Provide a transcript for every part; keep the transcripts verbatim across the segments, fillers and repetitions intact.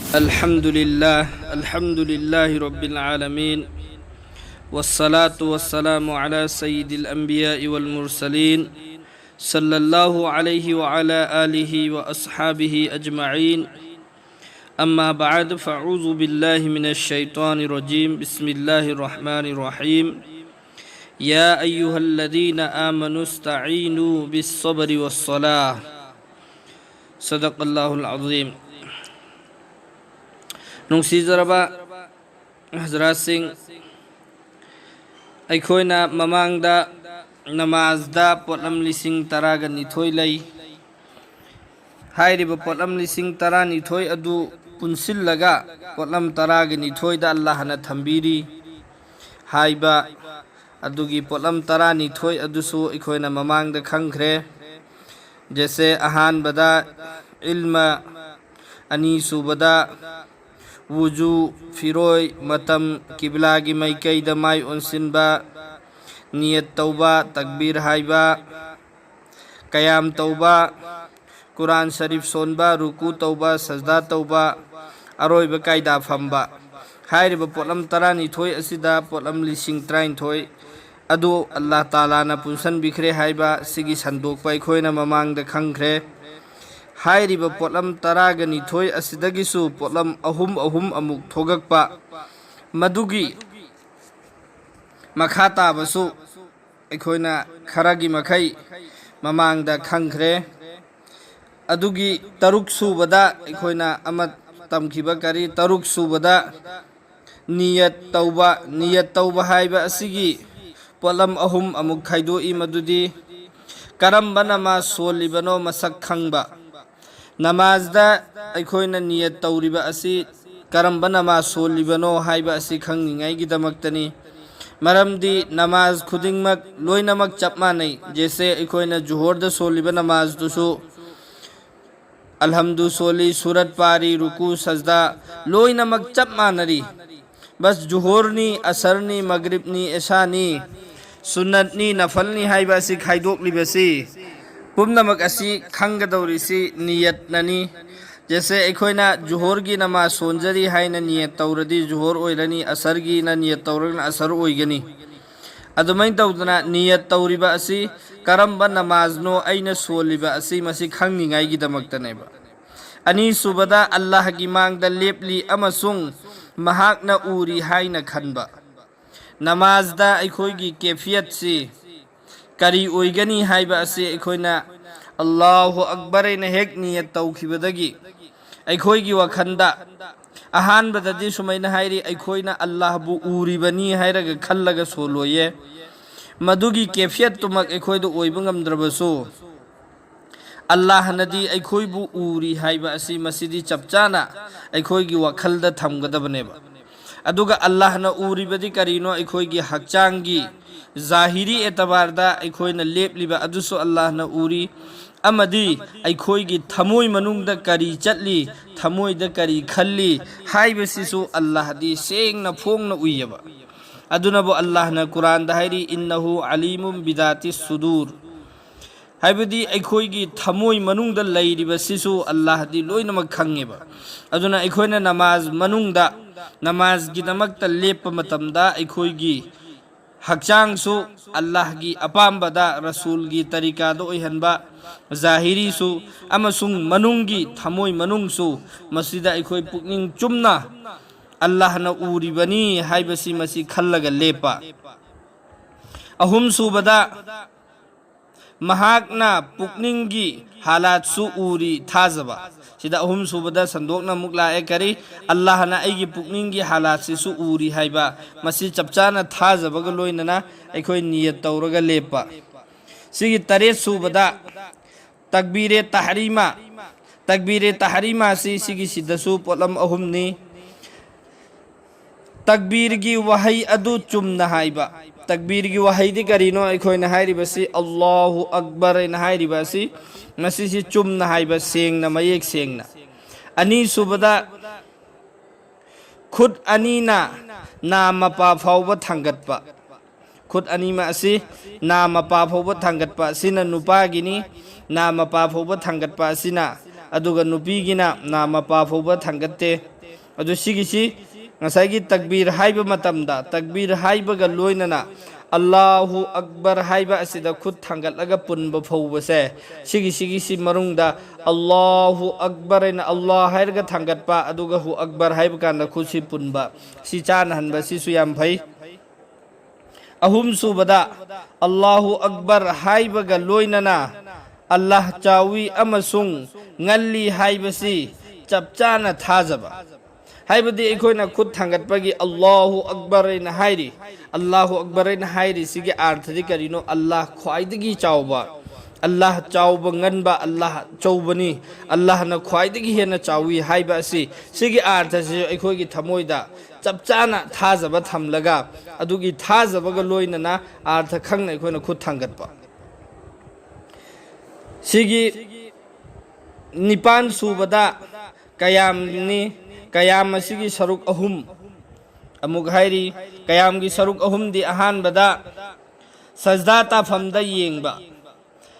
الحمد لله، الحمد لله رب العالمين، والصلاة والسلام على سيد الأنبياء والمرسلين، صلى الله عليه وعلى آله وأصحابه أجمعين. أما بعد، فأعوذ بالله من الشيطان الرجيم. بسم الله الرحمن الرحيم. يا أيها الذين آمنوا استعينوا بالصبر والصلاة. صدق الله العظيم. ꯅꯨꯡꯁꯤꯖꯔꯕ ꯍꯖꯔꯥꯠꯁꯤꯡ, ꯑꯩꯈꯣꯏꯅ ꯃꯃꯥꯡꯗ ꯅꯃꯥꯖꯗ ꯄꯣꯠꯂꯝ ꯂꯤꯁꯤꯡ ꯇꯔꯥꯒ ꯅꯤꯊꯣꯏ ꯂꯩ꯫ ꯍꯥꯏꯔꯤꯕ ꯄꯣꯠꯂꯝ ꯂꯤꯁꯤꯡ ꯇꯔꯥꯅꯤꯊꯣꯏ ꯑꯗꯨ ꯄꯨꯟꯁꯤꯜꯂꯒ ꯄꯣꯠꯂꯝ ꯇꯔꯥꯒ ꯅꯤꯊꯣꯏꯗ ꯑꯜꯂꯥꯍꯅ ꯊꯝꯕꯤꯔꯤ ꯍꯥꯏꯕ ꯑꯗꯨꯒꯤ ꯄꯣꯠꯂꯝ ꯇꯔꯥꯅꯤꯊꯣꯏ ꯑꯗꯨꯁꯨ ꯑꯩꯈꯣꯏꯅ ꯃꯃꯥꯡꯗ ꯈꯪꯈ꯭ꯔꯦ꯫ ꯖꯦꯁꯦ, ꯑꯍꯥꯟꯕꯗ ꯏꯜꯃ, ꯑꯅꯤꯁꯨꯕꯗ ꯋꯨꯖꯨ, ꯐꯤꯔꯣꯏ, ꯃꯇꯝ, ꯀꯤꯕꯤꯂꯥꯒꯤ ꯃꯥꯏꯀꯩꯗ ꯃꯥꯏ ꯑꯣꯟꯁꯤꯟꯕ, ꯅꯤꯌꯠ ꯇꯧꯕ, ꯇꯛꯕꯤꯔ ꯍꯥꯏꯕ, ꯀꯌꯥꯝ ꯇꯧꯕ, ꯀꯨꯔꯥꯟ ꯁꯔꯤꯐ ꯁꯣꯟꯕ, ꯔꯨꯀꯨ ꯇꯧꯕ, ꯁꯖꯗꯥ ꯇꯧꯕ, ꯑꯔꯣꯏꯕ ꯀꯥꯏꯗꯥ ꯐꯝꯕ꯫ ꯍꯥꯏꯔꯤꯕ ꯄꯣꯠꯂꯝ ꯇꯔꯥꯅꯤꯊꯣꯏ ꯑꯁꯤꯗ ꯄꯣꯠꯂꯝ ꯂꯤꯁꯤꯡ ꯇꯔꯥꯅꯤꯊꯣꯏ ꯑꯗꯨ ꯑꯜꯂꯥꯍ ꯇꯥꯂꯥꯅ ꯄꯨꯟꯁꯤꯟꯕꯤꯈ꯭ꯔꯦ ꯍꯥꯏꯕ ꯁꯤꯒꯤ ꯁꯟꯗꯣꯛꯄ ꯑꯩꯈꯣꯏꯅ ꯃꯃꯥꯡꯗ ꯈꯪꯈ꯭ꯔꯦ꯫ ꯍꯥꯏꯔꯤꯕ ꯄꯣꯠꯂꯝ ꯇꯔꯥꯒ ꯅꯤꯊꯣꯏ ꯑꯁꯤꯗꯒꯤꯁꯨ ꯄꯣꯠꯂꯝ ꯑꯍꯨꯝ ꯑꯍꯨꯝ ꯑꯃꯨꯛ ꯊꯣꯛꯂꯛꯄ, ꯃꯗꯨꯒꯤ ꯃꯈꯥ ꯇꯥꯕꯁꯨ ꯑꯩꯈꯣꯏꯅ ꯈꯔꯒꯤ ꯃꯈꯩ ꯃꯃꯥꯡꯗ ꯈꯪꯈ꯭ꯔꯦ꯫ ꯑꯗꯨꯒꯤ ꯇꯔꯨꯛ ꯁꯨꯕꯗ ꯑꯩꯈꯣꯏꯅ ꯑꯃ ꯇꯝꯈꯤꯕ ꯀꯔꯤ? ꯇꯔꯨꯛ ꯁꯨꯕꯗ ꯅꯤꯌꯠ ꯇꯧꯕ꯫ ꯅꯤꯌꯠ ꯇꯧꯕ ꯍꯥꯏꯕ ꯑꯁꯤꯒꯤ ꯄꯣꯠꯂꯝ ꯑꯍꯨꯝ ꯑꯃꯨꯛ ꯈꯥꯏꯗꯣꯛꯏ, ꯃꯗꯨꯗꯤ ꯀꯔꯝꯕ ꯅꯃꯥꯖ ꯁꯣꯜꯂꯤꯕꯅꯣ ꯃꯁꯛ ꯈꯪꯕ, ꯅꯃꯥꯖꯗ ꯑꯩꯈꯣꯏꯅ ꯅꯤꯌꯠ ꯇꯧꯔꯤꯕ ꯑꯁꯤ ꯀꯔꯝꯕ ꯅꯃꯥꯖ ꯁꯣꯜꯂꯤꯕꯅꯣ ꯍꯥꯏꯕ ꯑꯁꯤ ꯈꯪꯅꯤꯡꯉꯥꯏꯒꯤꯗꯃꯛꯇꯅꯤ꯫ ꯃꯔꯝꯗꯤ ꯅꯃꯥꯖ ꯈꯨꯗꯤꯡꯃꯛ ꯂꯣꯏꯅꯃꯛ ꯆꯞ ꯃꯥꯟꯅꯩ꯫ ꯖꯦꯁꯦ, ꯑꯩꯈꯣꯏꯅ ꯖꯨꯍꯣꯔꯗ ꯁꯣꯜꯂꯤꯕ ꯅꯃꯥꯖꯗꯨꯁꯨ ꯑꯜꯍꯝꯗꯨ ꯁꯣꯜꯂꯤ, ꯁꯨꯔꯠ ꯄꯥꯔꯤ, ꯔꯨꯀꯨ, ꯁꯖꯗꯥ ꯂꯣꯏꯅꯃꯛ ꯆꯞ ꯃꯥꯟꯅꯔꯤ꯫ ꯕꯁ ꯖꯨꯍꯣꯔꯅꯤ, ꯑꯁꯔꯅꯤ, ꯃꯒ꯭ꯔꯤꯕꯅꯤ, ꯑꯦꯁꯥꯅꯤ, ꯁꯨꯟꯅꯠꯅꯤ, ꯅꯐꯜꯅꯤ ꯍꯥꯏꯕ ꯑꯁꯤ ꯈꯥꯏꯗꯣꯛꯂꯤꯕꯁꯤ, ꯄꯨꯝꯅꯃꯛ ꯑꯁꯤ ꯈꯪꯒꯗꯧꯔꯤꯁꯤ ꯅꯤꯌꯠꯅꯅꯤ꯫ ꯖꯦꯁꯦ ꯑꯩꯈꯣꯏꯅ ꯖꯨꯍꯣꯔꯒꯤ ꯅꯃꯥꯖ ꯁꯣꯟꯖꯔꯤ ꯍꯥꯏꯅ ꯅꯤꯌꯠ ꯇꯧꯔꯗꯤ ꯖꯨꯍꯣꯔ ꯑꯣꯏꯔꯅꯤ, ꯑꯁꯔꯒꯤꯅ ꯅꯤꯌꯠ ꯇꯧꯔꯒꯅ ꯑꯁꯔ ꯑꯣꯏꯒꯅꯤ꯫ ꯑꯗꯨꯃꯥꯏꯅ ꯇꯧꯗꯅ ꯅꯤꯌꯠ ꯇꯧꯔꯤꯕ ꯑꯁꯤ ꯀꯔꯝꯕ ꯅꯃꯥꯖꯅꯣ ꯑꯩꯅ ꯁꯣꯜꯂꯤꯕ ꯑꯁꯤ ꯃꯁꯤ ꯈꯪꯅꯤꯡꯉꯥꯏꯒꯤꯗꯃꯛꯇꯅꯦꯕ꯫ ꯑꯅꯤꯁꯨꯕꯗ ꯑꯜꯂꯥꯍꯒꯤ ꯃꯥꯡꯗ ꯂꯦꯞꯂꯤ ꯑꯃꯁꯨꯡ ꯃꯍꯥꯛꯅ ꯎꯔꯤ ꯍꯥꯏꯅ ꯈꯟꯕ꯫ ꯅꯃꯥꯖꯗ ꯑꯩꯈꯣꯏꯒꯤ ꯀꯦꯐꯤꯌꯠꯁꯤ ꯀꯔꯤ ꯑꯣꯏꯒꯅꯤ ꯍꯥꯏꯕ ꯑꯁꯤ ꯑꯩꯈꯣꯏꯅ ꯑꯜꯂꯥꯍꯨ ꯑꯛꯕꯔ ꯍꯥꯏꯅ ꯍꯦꯛ ꯅꯤꯌꯠ ꯇꯧꯈꯤꯕꯗꯒꯤ ꯑꯩꯈꯣꯏꯒꯤ ꯋꯥꯈꯜꯗ ꯑꯍꯥꯟꯕꯗꯗꯤ ꯁꯨꯃꯥꯏꯅ ꯍꯥꯏꯔꯤ, ꯑꯩꯈꯣꯏꯅ ꯑꯜꯂꯥꯍꯕꯨ ꯎꯔꯤꯕꯅꯤ ꯍꯥꯏꯔꯒ ꯈꯜꯂꯒ ꯁꯣꯜꯂꯣꯏꯌꯦ꯫ ꯃꯗꯨꯒꯤ ꯀꯦꯐꯤꯌꯠꯇꯨꯃꯛ ꯑꯩꯈꯣꯏꯗ ꯑꯣꯏꯕ ꯉꯝꯗ꯭ꯔꯕꯁꯨ, ꯑꯜꯂꯥꯍꯅꯗꯤ ꯑꯩꯈꯣꯏꯕꯨ ꯎꯔꯤ ꯍꯥꯏꯕ ꯑꯁꯤ ꯃꯁꯤꯗꯤ ꯆꯞ ꯆꯥꯅ ꯑꯩꯈꯣꯏꯒꯤ ꯋꯥꯈꯜꯗ ꯊꯝꯒꯗꯕꯅꯦꯕ꯫ ꯑꯗꯨꯒ ꯑꯜꯂꯥꯍꯅ ꯎꯔꯤꯕꯗꯤ ꯀꯔꯤꯅꯣ? ꯑꯩꯈꯣꯏꯒꯤ ꯍꯛꯆꯥꯡꯒꯤ ꯖꯥꯍꯤꯔꯤ ꯑꯦꯇꯕꯥꯔꯗ ꯑꯩꯈꯣꯏꯅ ꯂꯦꯞꯂꯤꯕ ꯑꯗꯨꯁꯨ ꯑꯜꯂꯥꯍꯅ ꯎꯔꯤ, ꯑꯃꯗꯤ ꯑꯩꯈꯣꯏꯒꯤ ꯊꯃꯣꯏ ꯃꯅꯨꯡꯗ ꯀꯔꯤ ꯆꯠꯂꯤ, ꯊꯃꯣꯏꯗ ꯀꯔꯤ ꯈꯜꯂꯤ ꯍꯥꯏꯕꯁꯤꯁꯨ ꯑꯜꯂꯥꯍꯗꯤ ꯁꯦꯡꯅ ꯐꯣꯡꯅ ꯎꯏꯌꯦꯕ꯫ ꯑꯗꯨꯅꯕꯨ ꯑꯜꯂꯥꯍꯅ ꯀꯨꯔꯥꯟꯗ ꯍꯥꯏꯔꯤ, "ꯏꯟꯅꯍꯨ ꯑꯂꯤꯃꯨꯝ ꯕꯤꯗꯥꯇꯤ ꯁꯨꯗꯨꯔ", ꯍꯥꯏꯕꯗꯤ ꯑꯩꯈꯣꯏꯒꯤ ꯊꯃꯣꯏ ꯃꯅꯨꯡꯗ ꯂꯩꯔꯤꯕꯁꯤꯁꯨ ꯑꯜꯂꯥꯍꯗꯤ ꯂꯣꯏꯅꯃꯛ ꯈꯪꯉꯦꯕ꯫ ꯑꯗꯨꯅ ꯑꯩꯈꯣꯏꯅ ꯅꯃꯥꯖ ꯃꯅꯨꯡꯗ, ꯅꯃꯥꯖꯒꯤꯗꯃꯛꯇ ꯂꯦꯞꯄ ꯃꯇꯝꯗ ꯑꯩꯈꯣꯏꯒꯤ ꯍꯛꯆꯥꯡꯁꯨ ꯑꯜꯂꯥꯍꯒꯤ ꯑꯄꯥꯝꯕꯗ, ꯔꯁꯨꯜꯒꯤ ꯇꯔꯤꯀꯥꯗ ꯑꯣꯏꯍꯟꯕ, ꯖꯥꯍꯤꯔꯤꯁꯨ ꯑꯃꯁꯨꯡ ꯃꯅꯨꯡꯒꯤ ꯊꯃꯣꯏ ꯃꯅꯨꯡꯁꯨ, ꯃꯁꯤꯗ ꯑꯩꯈꯣꯏ ꯄꯨꯛꯅꯤꯡ ꯆꯨꯝꯅ ꯑꯜꯂꯥꯍꯅ ꯎꯔꯤꯕꯅꯤ ꯍꯥꯏꯕꯁꯤ ꯃꯁꯤ ꯈꯜꯂꯒ ꯂꯦꯞꯄ꯫ ꯑꯍꯨꯝꯁꯨꯕꯗ, ꯃꯍꯥꯛꯅ ꯄꯨꯛꯅꯤꯡꯒꯤ ꯍꯥꯂꯥꯠꯁꯨ ꯎꯔꯤ ꯊꯥꯖꯕ꯫ ꯁꯤꯗ ꯑꯍꯨꯝꯁꯨꯕꯗ ꯁꯟꯗꯣꯛꯅ ꯑꯃꯨꯛ ꯂꯥꯛꯑꯦ, ꯀꯔꯤ? ꯑꯜꯂꯥꯍꯅ ꯑꯩꯒꯤ ꯄꯨꯛꯅꯤꯡꯒꯤ ꯍꯥꯂꯥꯠꯁꯤꯁꯨ ꯎꯔꯤ ꯍꯥꯏꯕ, ꯃꯁꯤ ꯆꯞ ꯆꯥꯅ ꯊꯥꯖꯕꯒ ꯂꯣꯏꯅꯅ ꯑꯩꯈꯣꯏ ꯅꯤꯌꯠ ꯇꯧꯔꯒ ꯂꯦꯞꯄ꯫ ꯁꯤꯒꯤ ꯇꯔꯦꯠ ꯁꯨꯕꯗ ꯇꯛꯕꯤꯔꯦ ꯇꯍꯔꯤꯃꯥ꯫ ꯇꯛꯕꯤꯔꯦ ꯇꯍꯔꯤꯃꯥꯁꯤ ꯁꯤꯒꯤꯁꯤꯗꯁꯨ ꯄꯣꯠꯂꯝ ꯑꯍꯨꯝꯅꯤ꯫ ꯇꯛꯕꯤꯔꯒꯤ ꯋꯥꯍꯩ ꯑꯗꯨ ꯆꯨꯝꯅ ꯍꯥꯏꯕ꯫ ꯇꯛꯕꯤꯔꯒꯤ ꯋꯥꯍꯩꯗꯤ ꯀꯔꯤꯅꯣ? ꯑꯩꯈꯣꯏꯅ ꯍꯥꯏꯔꯤꯕꯁꯤ "ꯑꯜꯂꯥꯍꯨ ꯑꯛꯕꯔ" ꯍꯥꯏꯅ ꯍꯥꯏꯔꯤꯕ ꯑꯁꯤ, ꯃꯁꯤꯁꯤ ꯆꯨꯝꯅ ꯍꯥꯏꯕ, ꯁꯦꯡꯅ, ꯃꯌꯦꯛ ꯁꯦꯡꯅ꯫ ꯑꯅꯤꯁꯨꯕꯗ, ꯈꯨꯠ ꯑꯅꯤꯅ ꯅꯥ ꯃꯄꯥ ꯐꯥꯎꯕ ꯊꯥꯡꯒꯠꯄ꯫ ꯈꯨꯠ ꯑꯅꯤꯃꯛ ꯑꯁꯤ ꯅꯥ ꯃꯄꯥ ꯐꯥꯎꯕ ꯊꯥꯡꯒꯠꯄ ꯑꯁꯤꯅ ꯅꯨꯄꯥꯒꯤꯅꯤ, ꯅꯥ ꯃꯄꯥ ꯐꯥꯎꯕ ꯊꯥꯡꯒꯠꯄ ꯑꯁꯤꯅ ꯑꯗꯨꯒ ꯅꯨꯄꯤꯒꯤꯅ ꯅꯥ ꯃꯄꯥ ꯐꯥꯎꯕ ꯊꯥꯡꯒꯠꯇꯦ꯫ ꯑꯗꯨ ꯁꯤꯒꯤꯁꯤ ꯉꯁꯥꯏꯒꯤ ꯇꯛꯕꯤꯔ ꯍꯥꯏꯕ ꯃꯇꯝꯗ, ꯇꯛꯕꯤꯔ ꯍꯥꯏꯕꯒ ꯂꯣꯏꯅꯅ ꯑꯜꯂꯥꯍꯨ ꯑꯛꯕꯔ ꯍꯥꯏꯕ ꯑꯁꯤꯗ ꯈꯨꯠ ꯊꯥꯡꯒꯠꯂꯒ ꯄꯨꯟꯕ ꯐꯥꯎꯕꯁꯦ, ꯁꯤꯒꯤ, ꯁꯤꯒꯤꯁꯤ ꯃꯅꯨꯡꯗ ꯑꯜꯂꯥꯍꯨ ꯑꯛꯕꯔ ꯍꯥꯏꯅ ꯑꯜꯂꯥꯍ ꯍꯥꯏꯔꯒ ꯊꯥꯡꯒꯠꯄ, ꯑꯗꯨꯒ ꯍꯨ ꯑꯛꯕꯔ ꯍꯥꯏꯕ ꯀꯥꯟꯗ ꯈꯨꯠꯁꯤ ꯄꯨꯟꯕ, ꯁꯤ ꯆꯥꯅꯍꯟꯕ, ꯁꯤꯁꯨ ꯌꯥꯝ ꯐꯩ꯫ ꯑꯍꯨꯝ ꯁꯨꯕꯗ, ꯑꯜꯂꯥꯍꯨ ꯑꯛꯕꯔ ꯍꯥꯏꯕꯒ ꯂꯣꯏꯅꯅ ꯑꯜꯂꯥꯍ ꯆꯥꯎꯏ ꯑꯃꯁꯨꯡ ꯉꯜꯂꯤ ꯍꯥꯏꯕꯁꯤ ꯆꯞ ꯆꯥꯅ ꯊꯥꯖꯕ꯫ ꯍꯥꯏꯕꯗꯤ ꯑꯩꯈꯣꯏꯅ ꯈꯨꯠ ꯊꯥꯡꯒꯠꯄꯒꯤ ꯑꯜꯂꯥꯍꯨ ꯑꯛꯕꯔ ꯍꯥꯏꯅ ꯍꯥꯏꯔꯤ꯫ ꯑꯜꯂꯥꯍꯨ ꯑꯛꯕꯔ ꯍꯥꯏꯅ ꯍꯥꯏꯔꯤꯁꯤꯒꯤ ꯑꯥꯔꯊꯗꯤ ꯀꯔꯤꯅꯣ? ꯑꯜꯂꯥꯍ ꯈ꯭ꯋꯥꯏꯗꯒꯤ ꯆꯥꯎꯕ, ꯑꯜꯂꯥꯍ ꯆꯥꯎꯕ ꯉꯟꯕ, ꯑꯜꯂꯥꯍ ꯑꯆꯧꯕꯅꯤ, ꯑꯜꯂꯥꯍꯅ ꯈ꯭ꯋꯥꯏꯗꯒꯤ ꯍꯦꯟꯅ ꯆꯥꯎꯏ ꯍꯥꯏꯕ ꯑꯁꯤ, ꯁꯤꯒꯤ ꯑꯥꯔꯊꯁꯤꯁꯨ ꯑꯩꯈꯣꯏꯒꯤ ꯊꯃꯣꯏꯗ ꯆꯞ ꯆꯥꯅ ꯊꯥꯖꯕ ꯊꯝꯂꯒ, ꯑꯗꯨꯒꯤ ꯊꯥꯖꯕꯒ ꯂꯣꯏꯅꯅ ꯑꯥꯔꯊ ꯈꯪꯅ ꯑꯩꯈꯣꯏꯅ ꯈꯨꯠ ꯊꯥꯡꯒꯠꯄ꯫ ꯁꯤꯒꯤ ꯅꯤꯄꯥꯟ ꯁꯨꯕꯗ ꯀꯌꯥꯝꯅꯤ꯫ ꯀꯌꯥꯝ ꯑꯁꯤꯒꯤ ꯁꯔꯨꯛ ꯑꯍꯨꯝ ꯑꯃꯨꯛ ꯍꯥꯏꯔꯤ꯫ ꯀꯌꯥꯝꯒꯤ ꯁꯔꯨꯛ ꯑꯍꯨꯝꯗꯤ, ꯑꯍꯥꯟꯕꯗ ꯁꯖꯗꯥ ꯇꯥꯐꯝꯗ ꯌꯦꯡꯕ꯫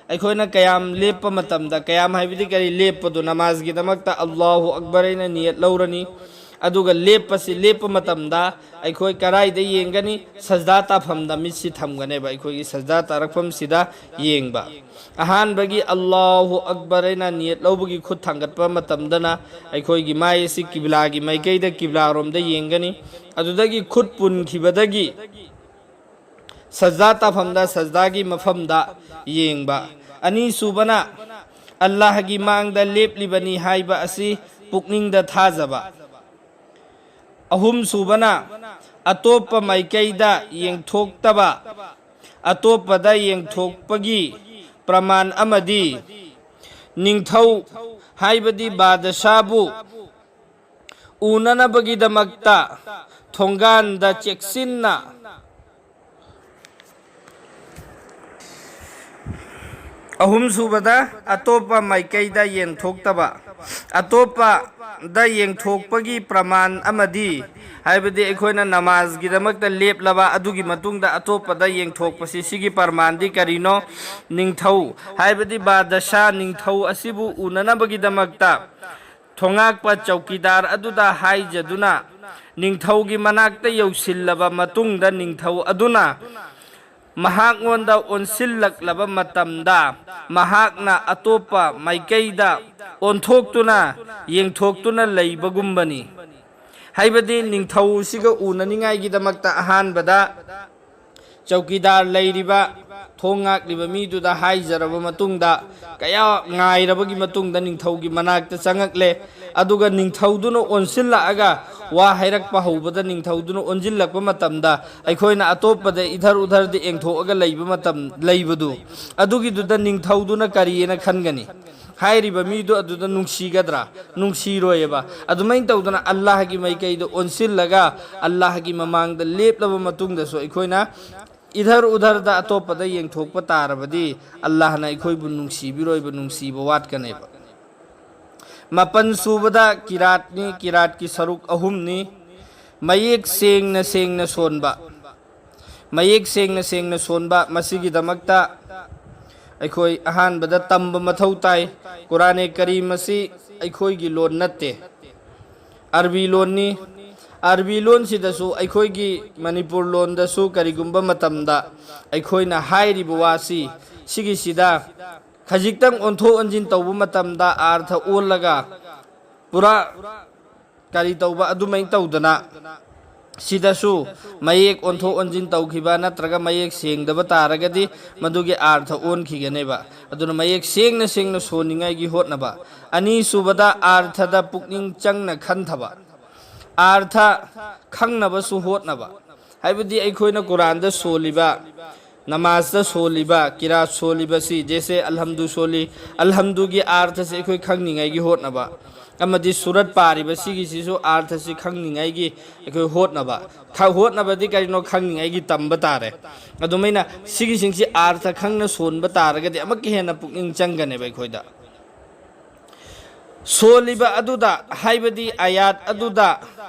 ꯑꯩꯈꯣꯏꯅ ꯀꯌꯥꯝ ꯂꯦꯞꯄ ꯃꯇꯝꯗ, ꯀꯌꯥꯝ ꯍꯥꯏꯕꯗꯤ ꯀꯔꯤ? ꯂꯦꯞꯄꯗꯨ ꯅꯃꯥꯖꯒꯤꯗꯃꯛꯇ ꯑꯜꯂꯥꯍꯨ ꯑꯛꯕꯔ ꯍꯥꯏꯅ ꯅꯤꯌꯠ ꯂꯧꯔꯅꯤ꯫ ꯑꯗꯨꯒ ꯂꯦꯞꯄꯁꯤ, ꯂꯦꯞꯄ ꯃꯇꯝꯗ ꯑꯩꯈꯣꯏ ꯀꯔꯥꯏꯗ ꯌꯦꯡꯒꯅꯤ? ꯁꯖꯗꯥ ꯇꯥꯐꯝꯗ ꯃꯤꯠꯁꯤ ꯊꯝꯒꯅꯦꯕ, ꯑꯩꯈꯣꯏꯒꯤ ꯁꯖꯗꯥ ꯇꯥꯔꯛꯐꯝꯁꯤꯗ ꯌꯦꯡꯕ꯫ ꯑꯍꯥꯟꯕꯒꯤ ꯑꯜꯂꯥꯍꯨ ꯑꯛꯕꯔ ꯍꯥꯏꯅ ꯅꯤꯌꯠ ꯂꯧꯕꯒꯤ ꯈꯨꯠ ꯊꯥꯡꯒꯠꯄ ꯃꯇꯝꯗꯅ ꯑꯩꯈꯣꯏꯒꯤ ꯃꯥꯏ ꯑꯁꯤ ꯀꯤꯕꯤꯂꯥꯒꯤ ꯃꯥꯏꯀꯩꯗ, ꯀꯤꯕꯤꯂꯥꯔꯣꯝꯗ ꯌꯦꯡꯒꯅꯤ꯫ ꯑꯗꯨꯗꯒꯤ ꯈꯨꯠ ꯄꯨꯟꯈꯤꯕꯗꯒꯤ ꯁꯖꯗꯥ ꯇꯥꯐꯝꯗ ꯁꯖꯗꯥꯒꯤ ꯃꯐꯝꯗ ꯌꯦꯡꯕ꯫ ꯑꯅꯤꯁꯨꯕꯅ ꯑꯜꯂꯥꯍꯒꯤ ꯃꯥꯡꯗ ꯂꯦꯞꯂꯤꯕꯅꯤ ꯍꯥꯏꯕ ꯑꯁꯤ ꯄꯨꯛꯅꯤꯡꯗ ꯊꯥꯖꯕ꯫ ꯑꯍꯨꯝꯁꯨꯕꯅ ꯑꯇꯣꯞꯄ ꯃꯥꯏꯀꯩꯗ ꯌꯦꯡꯊꯣꯛꯇꯕ꯫ ꯑꯇꯣꯞꯄꯗ ꯌꯦꯡꯊꯣꯛꯄꯒꯤ ꯄ꯭ꯔꯃꯥꯟ ꯑꯃꯗꯤ ꯅꯤꯡꯊꯧ ꯍꯥꯏꯕꯗꯤ ꯕꯥꯗꯁꯥꯕꯨ ꯎꯅꯅꯕꯒꯤꯗꯃꯛꯇ ꯊꯣꯡꯒꯥꯟꯗ ꯆꯦꯛꯁꯤꯟꯅ꯫ ꯑꯍꯨꯝꯁꯨꯕꯗ ꯑꯇꯣꯞꯄ ꯃꯥꯏꯀꯩꯗ ꯌꯦꯡꯊꯣꯛꯇꯕ꯫ ꯑꯇꯣꯞꯄꯗ ꯌꯦꯡꯊꯣꯛꯄꯒꯤ ꯄ꯭ꯔꯃꯥꯟ ꯑꯃꯗꯤ, ꯍꯥꯏꯕꯗꯤ ꯑꯩꯈꯣꯏꯅ ꯅꯃꯥꯖꯒꯤꯗꯃꯛꯇ ꯂꯦꯞꯂꯕ ꯑꯗꯨꯒꯤ ꯃꯇꯨꯡꯗ ꯑꯇꯣꯞꯄꯗ ꯌꯦꯡꯊꯣꯛꯄꯁꯤ, ꯁꯤꯒꯤ ꯄ꯭ꯔꯃꯥꯟꯗꯤ ꯀꯔꯤꯅꯣ? ꯅꯤꯡꯊꯧ, ꯍꯥꯏꯕꯗꯤ ꯕꯥꯗꯁꯥ, ꯅꯤꯡꯊꯧ ꯑꯁꯤꯕꯨ ꯎꯅꯅꯕꯒꯤꯗꯃꯛꯇ ꯊꯣꯉꯥꯛꯄ ꯆꯧꯀꯤꯗꯥꯔ ꯑꯗꯨꯗ ꯍꯥꯏꯖꯗꯨꯅ, ꯅꯤꯡꯊꯧꯒꯤ ꯃꯅꯥꯛꯇ ꯌꯧꯁꯤꯜꯂꯕ ꯃꯇꯨꯡꯗ ꯅꯤꯡꯊꯧ ꯑꯗꯨꯅ ꯃꯍꯥꯛꯉꯣꯟꯗ ꯑꯣꯟꯁꯤꯜꯂꯛꯂꯕ ꯃꯇꯝꯗ, ꯃꯍꯥꯛꯅ ꯑꯇꯣꯞꯄ ꯃꯥꯏꯀꯩꯗ ꯑꯣꯟꯊꯣꯛꯇꯨꯅ ꯌꯦꯡꯊꯣꯛꯇꯨꯅ ꯂꯩꯕꯒꯨꯝꯕꯅꯤ꯫ ꯍꯥꯏꯕꯗꯤ ꯅꯤꯡꯊꯧꯁꯤꯒ ꯎꯅꯅꯤꯡꯉꯥꯏꯒꯤꯗꯃꯛꯇ ꯑꯍꯥꯟꯕꯗ ꯆꯧꯀꯤꯗꯥꯔ ꯂꯩꯔꯤꯕ, ꯊꯣꯡ ꯉꯥꯛꯂꯤꯕ ꯃꯤꯗꯨꯗ ꯍꯥꯏꯖꯔꯕ ꯃꯇꯨꯡꯗ, ꯀꯌꯥ ꯉꯥꯏꯔꯕꯒꯤ ꯃꯇꯨꯡꯗ ꯅꯤꯡꯊꯧꯒꯤ ꯃꯅꯥꯛꯇ ꯆꯪꯉꯛꯂꯦ꯫ ꯑꯗꯨꯒ ꯅꯤꯡꯊꯧꯗꯨꯅ ꯑꯣꯟꯁꯤꯜꯂꯛꯑꯒ ꯋꯥ ꯍꯥꯏꯔꯛꯄ ꯍꯧꯕꯗ ꯅꯤꯡꯊꯧꯗꯨꯅ ꯑꯣꯟꯁꯤꯜꯂꯛꯄ ꯃꯇꯝꯗ ꯑꯩꯈꯣꯏꯅ ꯑꯇꯣꯞꯄꯗ ꯏꯙꯔ ꯎꯙꯔꯗ ꯌꯦꯡꯊꯣꯛꯑꯒ ꯂꯩꯕ ꯃꯇꯝ ꯂꯩꯕꯗꯨ, ꯑꯗꯨꯒꯤꯗꯨꯗ ꯅꯤꯡꯊꯧꯗꯨꯅ ꯀꯔꯤꯅ ꯈꯟꯒꯅꯤ? ꯍꯥꯏꯔꯤꯕ ꯃꯤꯗꯨ ꯑꯗꯨꯗ ꯅꯨꯡꯁꯤꯒꯗ꯭ꯔꯥ? ꯅꯨꯡꯁꯤꯔꯣꯏꯑꯕ꯫ ꯑꯗꯨꯃꯥꯏꯅ ꯇꯧꯗꯅ ꯑꯜꯂꯥꯍꯒꯤ ꯃꯥꯏꯀꯩꯗ ꯑꯣꯟꯁꯤꯜꯂꯒ ꯑꯜꯂꯥꯍꯒꯤ ꯃꯃꯥꯡꯗ ꯂꯦꯞꯂꯕ ꯃꯇꯨꯡꯗꯁꯨ ꯑꯩꯈꯣꯏꯅ ꯏꯙꯔ ꯎꯙꯔꯗ ꯑꯇꯣꯞꯄꯗ ꯌꯦꯡꯊꯣꯛꯄ ꯇꯥꯔꯕꯗꯤ ꯑꯜꯂꯥꯍꯅ ꯑꯩꯈꯣꯏꯕꯨ ꯅꯨꯡꯁꯤꯕꯤꯔꯣꯏꯕ, ꯅꯨꯡꯁꯤꯕ ꯋꯥꯠꯀꯅꯦꯕ꯫ ꯃꯥꯄꯟ ꯁꯨꯕꯗ ꯀꯤꯔꯥꯠꯅꯤ, ꯀꯤꯔꯥꯠꯀꯤ ꯁꯔꯨꯛ ꯑꯍꯨꯝꯅꯤ꯫ ꯃꯌꯦꯛ ꯁꯦꯡꯅ ꯁꯦꯡꯅ ꯁꯣꯟꯕ, ꯃꯌꯦꯛ ꯁꯦꯡꯅ ꯁꯦꯡꯅ ꯁꯣꯟꯕ, ꯃꯁꯤꯒꯤꯗꯃꯛꯇ ꯑꯩꯈꯣꯏ ꯑꯍꯥꯟꯕꯗ ꯇꯝꯕ ꯃꯊꯧ ꯇꯥꯏ꯫ ꯀꯨꯔꯥꯅꯦ ꯀꯔꯤꯝ ꯑꯁꯤ ꯑꯩꯈꯣꯏꯒꯤ ꯂꯣꯟ ꯅꯠꯇꯦ, ꯑꯔꯕꯤ ꯂꯣꯟꯅꯤ꯫ ꯑꯔꯕꯤ ꯂꯣꯟꯁꯤꯗꯁꯨ, ꯑꯩꯈꯣꯏꯒꯤ ꯃꯅꯤꯄꯨꯔ ꯂꯣꯟꯗꯁꯨ ꯀꯔꯤꯒꯨꯝꯕ ꯃꯇꯝꯗ ꯑꯩꯈꯣꯏꯅ ꯍꯥꯏꯔꯤꯕ ꯋꯥꯁꯤ, ꯁꯤꯒꯤꯁꯤꯗ ꯈꯖꯤꯛꯇꯪ ꯑꯣꯟꯊꯣꯛ ꯑꯣꯟꯁꯤꯟ ꯇꯧꯕ ꯃꯇꯝꯗ ꯑꯥꯔꯊ ꯑꯣꯜꯂꯒ ꯄꯨꯔꯥ ꯀꯔꯤ ꯇꯧꯕ ꯑꯗꯨꯃꯥꯏꯅ ꯇꯧꯗꯅ, ꯁꯤꯗꯁꯨ ꯃꯌꯦꯛ ꯑꯣꯟꯊꯣꯛ ꯑꯣꯟꯁꯤꯟ ꯇꯧꯈꯤꯕ ꯅꯠꯇ꯭ꯔꯒ ꯃꯌꯦꯛ ꯁꯦꯡꯗꯕ ꯇꯥꯔꯒꯗꯤ ꯃꯗꯨꯒꯤ ꯑꯥꯔꯊ ꯑꯣꯟꯈꯤꯒꯅꯦꯕ꯫ ꯑꯗꯨꯅ ꯃꯌꯦꯛ ꯁꯦꯡꯅ ꯁꯦꯡꯅ ꯁꯣꯟꯅꯤꯡꯉꯥꯏꯒꯤ ꯍꯣꯠꯅꯕ꯫ ꯑꯅꯤꯁꯨꯕꯗ, ꯑꯥꯔꯊꯗ ꯄꯨꯛꯅꯤꯡ ꯆꯪꯅ ꯈꯟꯊꯕ, ꯑꯥꯔꯊ ꯈꯪꯅꯕꯁꯨ ꯍꯣꯠꯅꯕ꯫ ꯍꯥꯏꯕꯗꯤ ꯑꯩꯈꯣꯏꯅ ꯀꯨꯔꯥꯟꯗ ꯁꯣꯜꯂꯤꯕ, ꯅꯃꯥꯖꯇ ꯁꯣꯜꯂꯤꯕ, ꯀꯤꯔꯥꯠ ꯁꯣꯜꯂꯤꯕꯁꯤ, ꯖꯦꯁꯦ ꯑꯜꯍꯝꯗꯨ ꯁꯣꯜꯂꯤ, ꯑꯜꯍꯝꯗꯨꯒꯤ ꯑꯥꯔꯊꯁꯤ ꯑꯩꯈꯣꯏ ꯈꯪꯅꯤꯡꯉꯥꯏꯒꯤ ꯍꯣꯠꯅꯕ, ꯑꯃꯗꯤ ꯁꯨꯔꯠ ꯄꯥꯔꯤꯕ ꯁꯤꯒꯤꯁꯤꯁꯨ ꯑꯥꯔꯊꯁꯤ ꯈꯪꯅꯤꯡꯉꯥꯏꯒꯤ ꯑꯩꯈꯣꯏ ꯍꯣꯠꯅꯕ꯫ ꯈ-, ꯍꯣꯠꯅꯕꯗꯤ ꯀꯔꯤꯅꯣ? ꯈꯪꯅꯤꯡꯉꯥꯏꯒꯤ ꯇꯝꯕ ꯇꯥꯔꯦ꯫ ꯑꯗꯨꯃꯥꯏꯅ ꯁꯤꯒꯤꯁꯤꯡꯁꯤ ꯑꯥꯔꯊ ꯈꯪꯅ ꯁꯣꯟꯕ ꯇꯥꯔꯒꯗꯤ ꯑꯃꯨꯛꯀ ꯍꯦꯟꯅ ꯄꯨꯛꯅꯤꯡ ꯆꯪꯒꯅꯦꯕ ꯑꯩꯈꯣꯏꯗ꯫ ꯁꯣꯜꯂꯤꯕ ꯑꯗꯨꯗ, ꯍꯥꯏꯕꯗꯤ ꯑꯥꯌꯥꯠ ꯑꯗꯨꯗ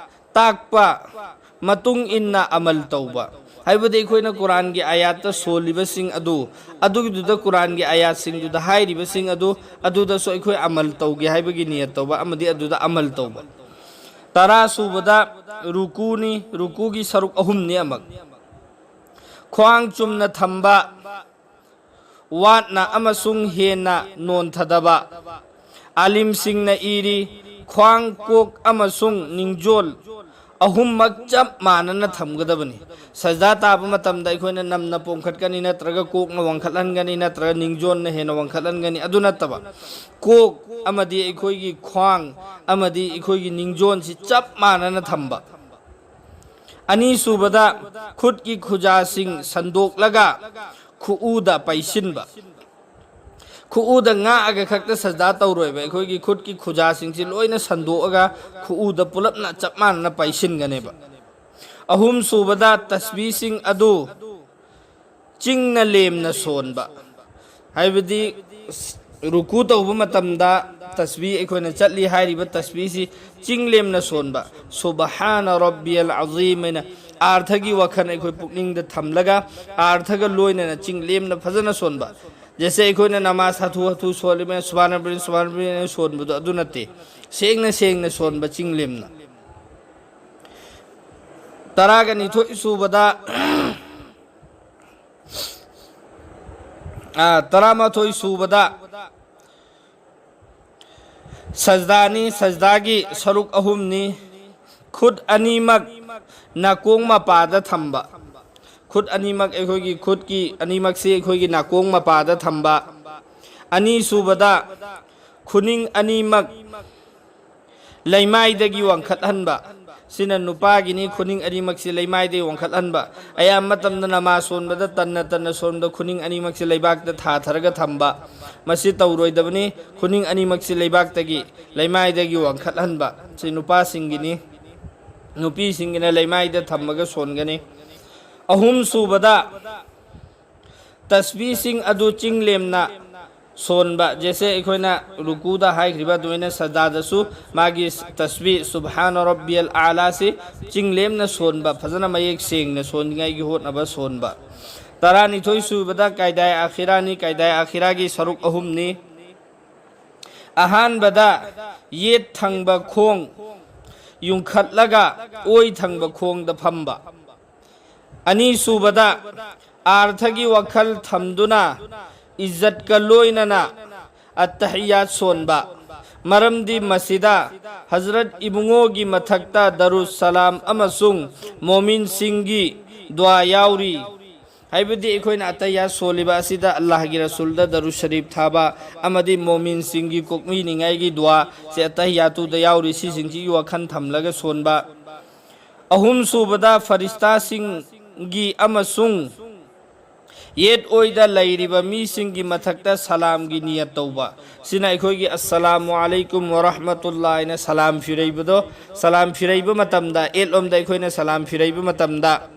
ꯇꯥꯛꯄ ꯃꯇꯨꯡ ꯏꯟꯅ ꯑꯃꯜ ꯇꯧꯕ, ꯍꯥꯏꯕꯗꯤ ꯑꯩꯈꯣꯏꯅ ꯀꯨꯔꯥꯟꯒꯤ ꯑꯥꯌꯥꯠꯇ ꯁꯣꯜꯂꯤꯕꯁꯤꯡ ꯑꯗꯨ, ꯑꯗꯨꯒꯤꯗꯨꯗ ꯀꯨꯔꯥꯟꯒꯤ ꯑꯥꯌꯥꯠꯁꯤꯡꯗꯨꯗ ꯍꯥꯏꯔꯤꯕꯁꯤꯡ ꯑꯗꯨ, ꯑꯗꯨꯗꯁꯨ ꯑꯩꯈꯣꯏ ꯑꯃꯜ ꯇꯧꯒꯦ ꯍꯥꯏꯕꯒꯤ ꯅꯤꯌꯠ ꯇꯧꯕ ꯑꯃꯗꯤ ꯑꯗꯨꯗ ꯑꯃꯜ ꯇꯧꯕ꯫ ꯇꯔꯥ ꯁꯨꯕꯗ ꯔꯨꯀꯨꯅꯤ, ꯔꯨꯀꯨꯒꯤ ꯁꯔꯨꯛ ꯑꯍꯨꯝꯅꯤ ꯑꯃꯛ: ꯈ꯭ꯋꯥꯡ ꯆꯨꯝꯅ ꯊꯝꯕ, ꯋꯥꯠꯅ ꯑꯃꯁꯨꯡ ꯍꯦꯟꯅ ꯅꯣꯟꯊꯗꯕ꯫ ꯑꯥꯂꯤꯝꯁꯤꯡꯅ ꯏꯔꯤ, ꯈ꯭ꯋꯥꯡ, ꯀꯣꯛ ꯑꯃꯁꯨꯡ ꯅꯤꯡꯖꯣꯜ ꯑꯍꯨꯝꯃꯛ ꯆꯞ ꯃꯥꯟꯅꯅ ꯊꯝꯒꯗꯕꯅꯤ꯫ ꯁꯖꯗꯥ ꯇꯥꯕ ꯃꯇꯝꯗ ꯑꯩꯈꯣꯏꯅ ꯅꯝꯅ ꯄꯣꯝꯈꯠꯀꯅꯤ, ꯅꯠꯇ꯭ꯔꯒ ꯀꯣꯛꯅ ꯋꯥꯡꯈꯠꯍꯟꯒꯅꯤ, ꯅꯠꯇ꯭ꯔꯒ ꯅꯤꯡꯖꯣꯟꯅ ꯍꯦꯟꯅ ꯋꯥꯡꯈꯠꯍꯟꯒꯅꯤ꯫ ꯑꯗꯨ ꯅꯠꯇꯕ, ꯀꯣꯛ ꯑꯃꯗꯤ ꯑꯩꯈꯣꯏꯒꯤ ꯈ꯭ꯋꯥꯡ ꯑꯃꯗꯤ ꯑꯩꯈꯣꯏꯒꯤ ꯅꯤꯡꯖꯣꯟꯁꯤ ꯆꯞ ꯃꯥꯟꯅꯅ ꯊꯝꯕ꯫ ꯑꯅꯤꯁꯨꯕꯗ, ꯈꯨꯠꯀꯤ ꯈꯨꯖꯥꯁꯤꯡ ꯁꯟꯗꯣꯛꯂꯒ ꯈꯨꯎꯗ ꯄꯩꯁꯤꯟꯕ꯫ ꯈꯨꯎꯗ ꯉꯥꯛꯑꯒ ꯈꯛꯇ ꯁꯖꯗꯥ ꯇꯧꯔꯣꯏꯕ, ꯑꯩꯈꯣꯏꯒꯤ ꯈꯨꯠꯀꯤ ꯈꯨꯖꯥꯁꯤꯡꯁꯤ ꯂꯣꯏꯅ ꯁꯟꯗꯣꯛꯑꯒ ꯈꯨꯎꯗ ꯄꯨꯂꯞꯅ ꯆꯞ ꯃꯥꯟꯅꯅ ꯄꯩꯁꯤꯟꯒꯅꯦꯕ꯫ ꯑꯍꯨꯝꯁꯨꯕꯗ, ꯇꯁꯕꯤꯁꯤꯡ ꯑꯗꯨ ꯆꯤꯡꯅ ꯂꯦꯝꯅ ꯁꯣꯟꯕ, ꯍꯥꯏꯕꯗꯤ ꯔꯨꯀꯨ ꯇꯧꯕ ꯃꯇꯝꯗ ꯇꯁꯕꯤ ꯑꯩꯈꯣꯏꯅ ꯆꯠꯂꯤ ꯍꯥꯏꯔꯤꯕ ꯇꯁꯕꯤꯁꯤ ꯆꯤꯡ ꯂꯦꯝꯅ ꯁꯣꯟꯕ, "ꯁꯨꯕꯍꯥꯅ ꯔꯕꯤꯌꯜ ꯑꯖꯤꯝ" ꯍꯥꯏꯅ ꯑꯥꯔꯊꯒꯤ ꯋꯥꯈꯜ ꯑꯩꯈꯣꯏ ꯄꯨꯛꯅꯤꯡꯗ ꯊꯝꯂꯒ, ꯑꯥꯔꯊꯒ ꯂꯣꯏꯅꯅ ꯆꯤꯡ ꯂꯦꯝꯅ ꯐꯖꯅ ꯁꯣꯟꯕ꯫ ꯖꯦꯁꯦ ꯑꯩꯈꯣꯏꯅ ꯅꯃꯥꯖ ꯍꯥꯊꯨ ꯍꯥꯊꯨ ꯁꯣꯜꯂꯤꯕꯅ ꯁꯨꯕꯥꯅ ꯔꯕꯤꯌꯜ, ꯁꯨꯕꯥꯅ ꯔꯕꯤꯌꯜ ꯁꯣꯟꯕꯗꯣ ꯑꯗꯨ ꯅꯠꯇꯦ, ꯁꯦꯡꯅ ꯁꯦꯡꯅ ꯁꯣꯟꯕ ꯆꯤꯡ ꯂꯦꯝꯅ꯫ ꯇꯔꯥꯒ ꯅꯤꯊꯣꯏ ꯁꯨꯕꯗ, ꯑ, ꯇꯔꯥꯃꯥꯊꯣꯏ ꯁꯨꯕꯗ ꯁꯖꯗꯥꯅꯤ, ꯁꯖꯗꯥꯒꯤ ꯁꯔꯨꯛ ꯑꯍꯨꯝꯅꯤ꯫ ꯈꯨꯠ ꯑꯅꯤꯃꯛ ꯅꯥꯀꯣꯡ ꯃꯄꯥꯗ ꯊꯝꯕ꯫ ꯈꯨꯠ ꯑꯅꯤꯃꯛ, ꯑꯩꯈꯣꯏꯒꯤ ꯈꯨꯠꯀꯤ ꯑꯅꯤꯃꯛꯁꯤ ꯑꯩꯈꯣꯏꯒꯤ ꯅꯥꯀꯣꯡ ꯃꯄꯥꯗ ꯊꯝꯕ꯫ ꯑꯅꯤꯁꯨꯕꯗ, ꯈꯨꯅꯤꯡ ꯑꯅꯤꯃꯛ ꯂꯩꯃꯥꯏꯗꯒꯤ ꯋꯥꯡꯈꯠꯍꯟꯕ꯫ ꯁꯤꯅ ꯅꯨꯄꯥꯒꯤꯅꯤ, ꯈꯨꯅꯤꯡ ꯑꯅꯤꯃꯛꯁꯤ ꯂꯩꯃꯥꯏꯗꯒꯤ ꯋꯥꯡꯈꯠꯍꯟꯕ꯫ ꯑꯌꯥꯝꯕ ꯃꯇꯝꯗ ꯅꯃꯥꯖ ꯁꯣꯟꯕꯗ ꯇꯟꯅ ꯇꯟꯅ ꯁꯣꯟꯕꯗ ꯈꯨꯅꯤꯡ ꯑꯅꯤꯃꯛꯁꯤ ꯂꯩꯕꯥꯛꯇ ꯊꯥꯊꯔꯒ ꯊꯝꯕ꯫ ꯃꯁꯤ ꯇꯧꯔꯣꯏꯗꯕꯅꯤ꯫ ꯈꯨꯅꯤꯡ ꯑꯅꯤꯃꯛꯁꯤ ꯂꯩꯕꯥꯛꯇꯒꯤ, ꯂꯩꯃꯥꯏꯗꯒꯤ ꯋꯥꯡꯈꯠꯍꯟꯕ꯫ ꯁꯤ ꯅꯨꯄꯥꯁꯤꯡꯒꯤꯅꯤ꯫ ꯅꯨꯄꯤꯁꯤꯡꯒꯤꯅ ꯂꯩꯃꯥꯏꯗ ꯊꯝꯃꯒ ꯁꯣꯟꯒꯅꯤ꯫ ꯑꯍꯨꯝ ꯁꯨꯕꯗ, ꯇꯁꯕꯤꯁꯤꯡ ꯑꯗꯨ ꯆꯤꯡ ꯂꯦꯝꯅ ꯁꯣꯟꯕ, ꯖꯦꯁꯦ ꯑꯩꯈꯣꯏꯅ ꯔꯨꯀꯨꯗ ꯍꯥꯏꯈ꯭ꯔꯤꯕ ꯑꯗꯨꯃꯥꯏꯅ ꯁꯖꯗꯥꯗꯁꯨ ꯃꯥꯒꯤ ꯇꯁꯕꯤ ꯁꯨꯕꯍꯥꯅ ꯔꯕꯤꯌꯜ ꯑꯥꯂꯥꯁꯤ ꯆꯤꯡꯂꯦꯝꯅ ꯁꯣꯟꯕ, ꯐꯖꯅ ꯃꯌꯦꯛ ꯁꯦꯡꯅ ꯁꯣꯟꯅꯤꯡꯉꯥꯏꯒꯤ ꯍꯣꯠꯅꯕ ꯁꯣꯟꯕ꯫ ꯇꯔꯥꯅꯤꯊꯣꯏ ꯁꯨꯕꯗ ꯀꯥꯏꯗꯥꯏ ꯑꯈꯤꯔꯥꯅꯤ, ꯀꯥꯏꯗꯥꯏ ꯑꯈꯤꯔꯥꯒꯤ ꯁꯔꯨꯛ ꯑꯍꯨꯝꯅꯤ꯫ ꯑꯍꯥꯟꯕꯗ ꯌꯦꯠ ꯊꯪꯕ ꯈꯣꯡ ꯌꯨꯡꯈꯠꯂꯒ ꯑꯣꯏ ꯊꯪꯕ ꯈꯣꯡꯗ ꯐꯝꯕ꯫ ꯑꯅꯤꯁꯨꯕꯗ ꯑꯥꯔꯊꯒꯤ ꯋꯥꯈꯜ ꯊꯝꯗꯨꯅ ꯏꯖꯠꯀ ꯂꯣꯏꯅꯅ ꯑꯠꯇꯍꯤꯌꯥꯠ ꯁꯣꯟꯕ꯫ ꯃꯔꯝꯗꯤ ꯃꯁꯤꯗ ꯍꯖꯔꯠ ꯏꯕꯨꯡꯉꯣꯒꯤ ꯃꯊꯛꯇ ꯗꯔꯨꯁ ꯁꯂꯥꯝ ꯑꯃꯁꯨꯡ ꯃꯣꯃꯤꯟꯁꯤꯡꯒꯤ ꯗꯨꯋꯥ ꯌꯥꯎꯔꯤ꯫ ꯍꯥꯏꯕꯗꯤ ꯑꯩꯈꯣꯏꯅ ꯑꯇꯍꯤꯌꯥꯠ ꯁꯣꯜꯂꯤꯕ ꯑꯁꯤꯗ ꯑꯜꯂꯥꯍꯒꯤ ꯔꯁꯨꯜꯗ ꯗꯔꯨꯁ ꯁꯔꯤꯐ ꯊꯥꯕ ꯑꯃꯗꯤ ꯃꯣꯃꯤꯟꯁꯤꯡꯒꯤ ꯀꯣꯛꯃꯤꯅꯤꯡꯉꯥꯏꯒꯤ ꯗꯨꯋꯥ ꯁꯤ ꯑꯇꯍꯤꯌꯥꯇꯨꯗ ꯌꯥꯎꯔꯤ꯫ ꯁꯤꯁꯤꯡꯁꯤꯒꯤ ꯋꯥꯈꯜ ꯊꯝꯂꯒ ꯁꯣꯟꯕ꯫ ꯑꯍꯨꯝꯁꯨꯕꯗ ꯐꯔꯤꯁꯇꯥꯁꯤꯡꯒꯤ ꯑꯃꯁꯨꯡ ꯌꯦꯠ ꯑꯣꯏꯗ ꯂꯩꯔꯤꯕ ꯃꯤꯁꯤꯡꯒꯤ ꯃꯊꯛꯇ ꯁꯂꯥꯝꯒꯤ ꯅꯤꯌꯠ ꯇꯧꯕ꯫ ꯁꯤꯅ ꯑꯩꯈꯣꯏꯒꯤ "ꯑꯁꯁꯂꯥꯃꯨ ꯑꯂꯩꯀꯨꯝ ꯋꯔꯍꯃꯇꯨꯜꯂꯥ" ꯍꯥꯏꯅ ꯁꯂꯥꯝ ꯐꯤꯔꯩꯕꯗꯣ, ꯁꯂꯥꯝ ꯐꯤꯔꯩꯕ ꯃꯇꯝꯗ, ꯑꯦꯠꯂꯣꯝꯗ ꯑꯩꯈꯣꯏꯅ ꯁꯂꯥꯝ ꯐꯤꯔꯩꯕ ꯃꯇꯝꯗ,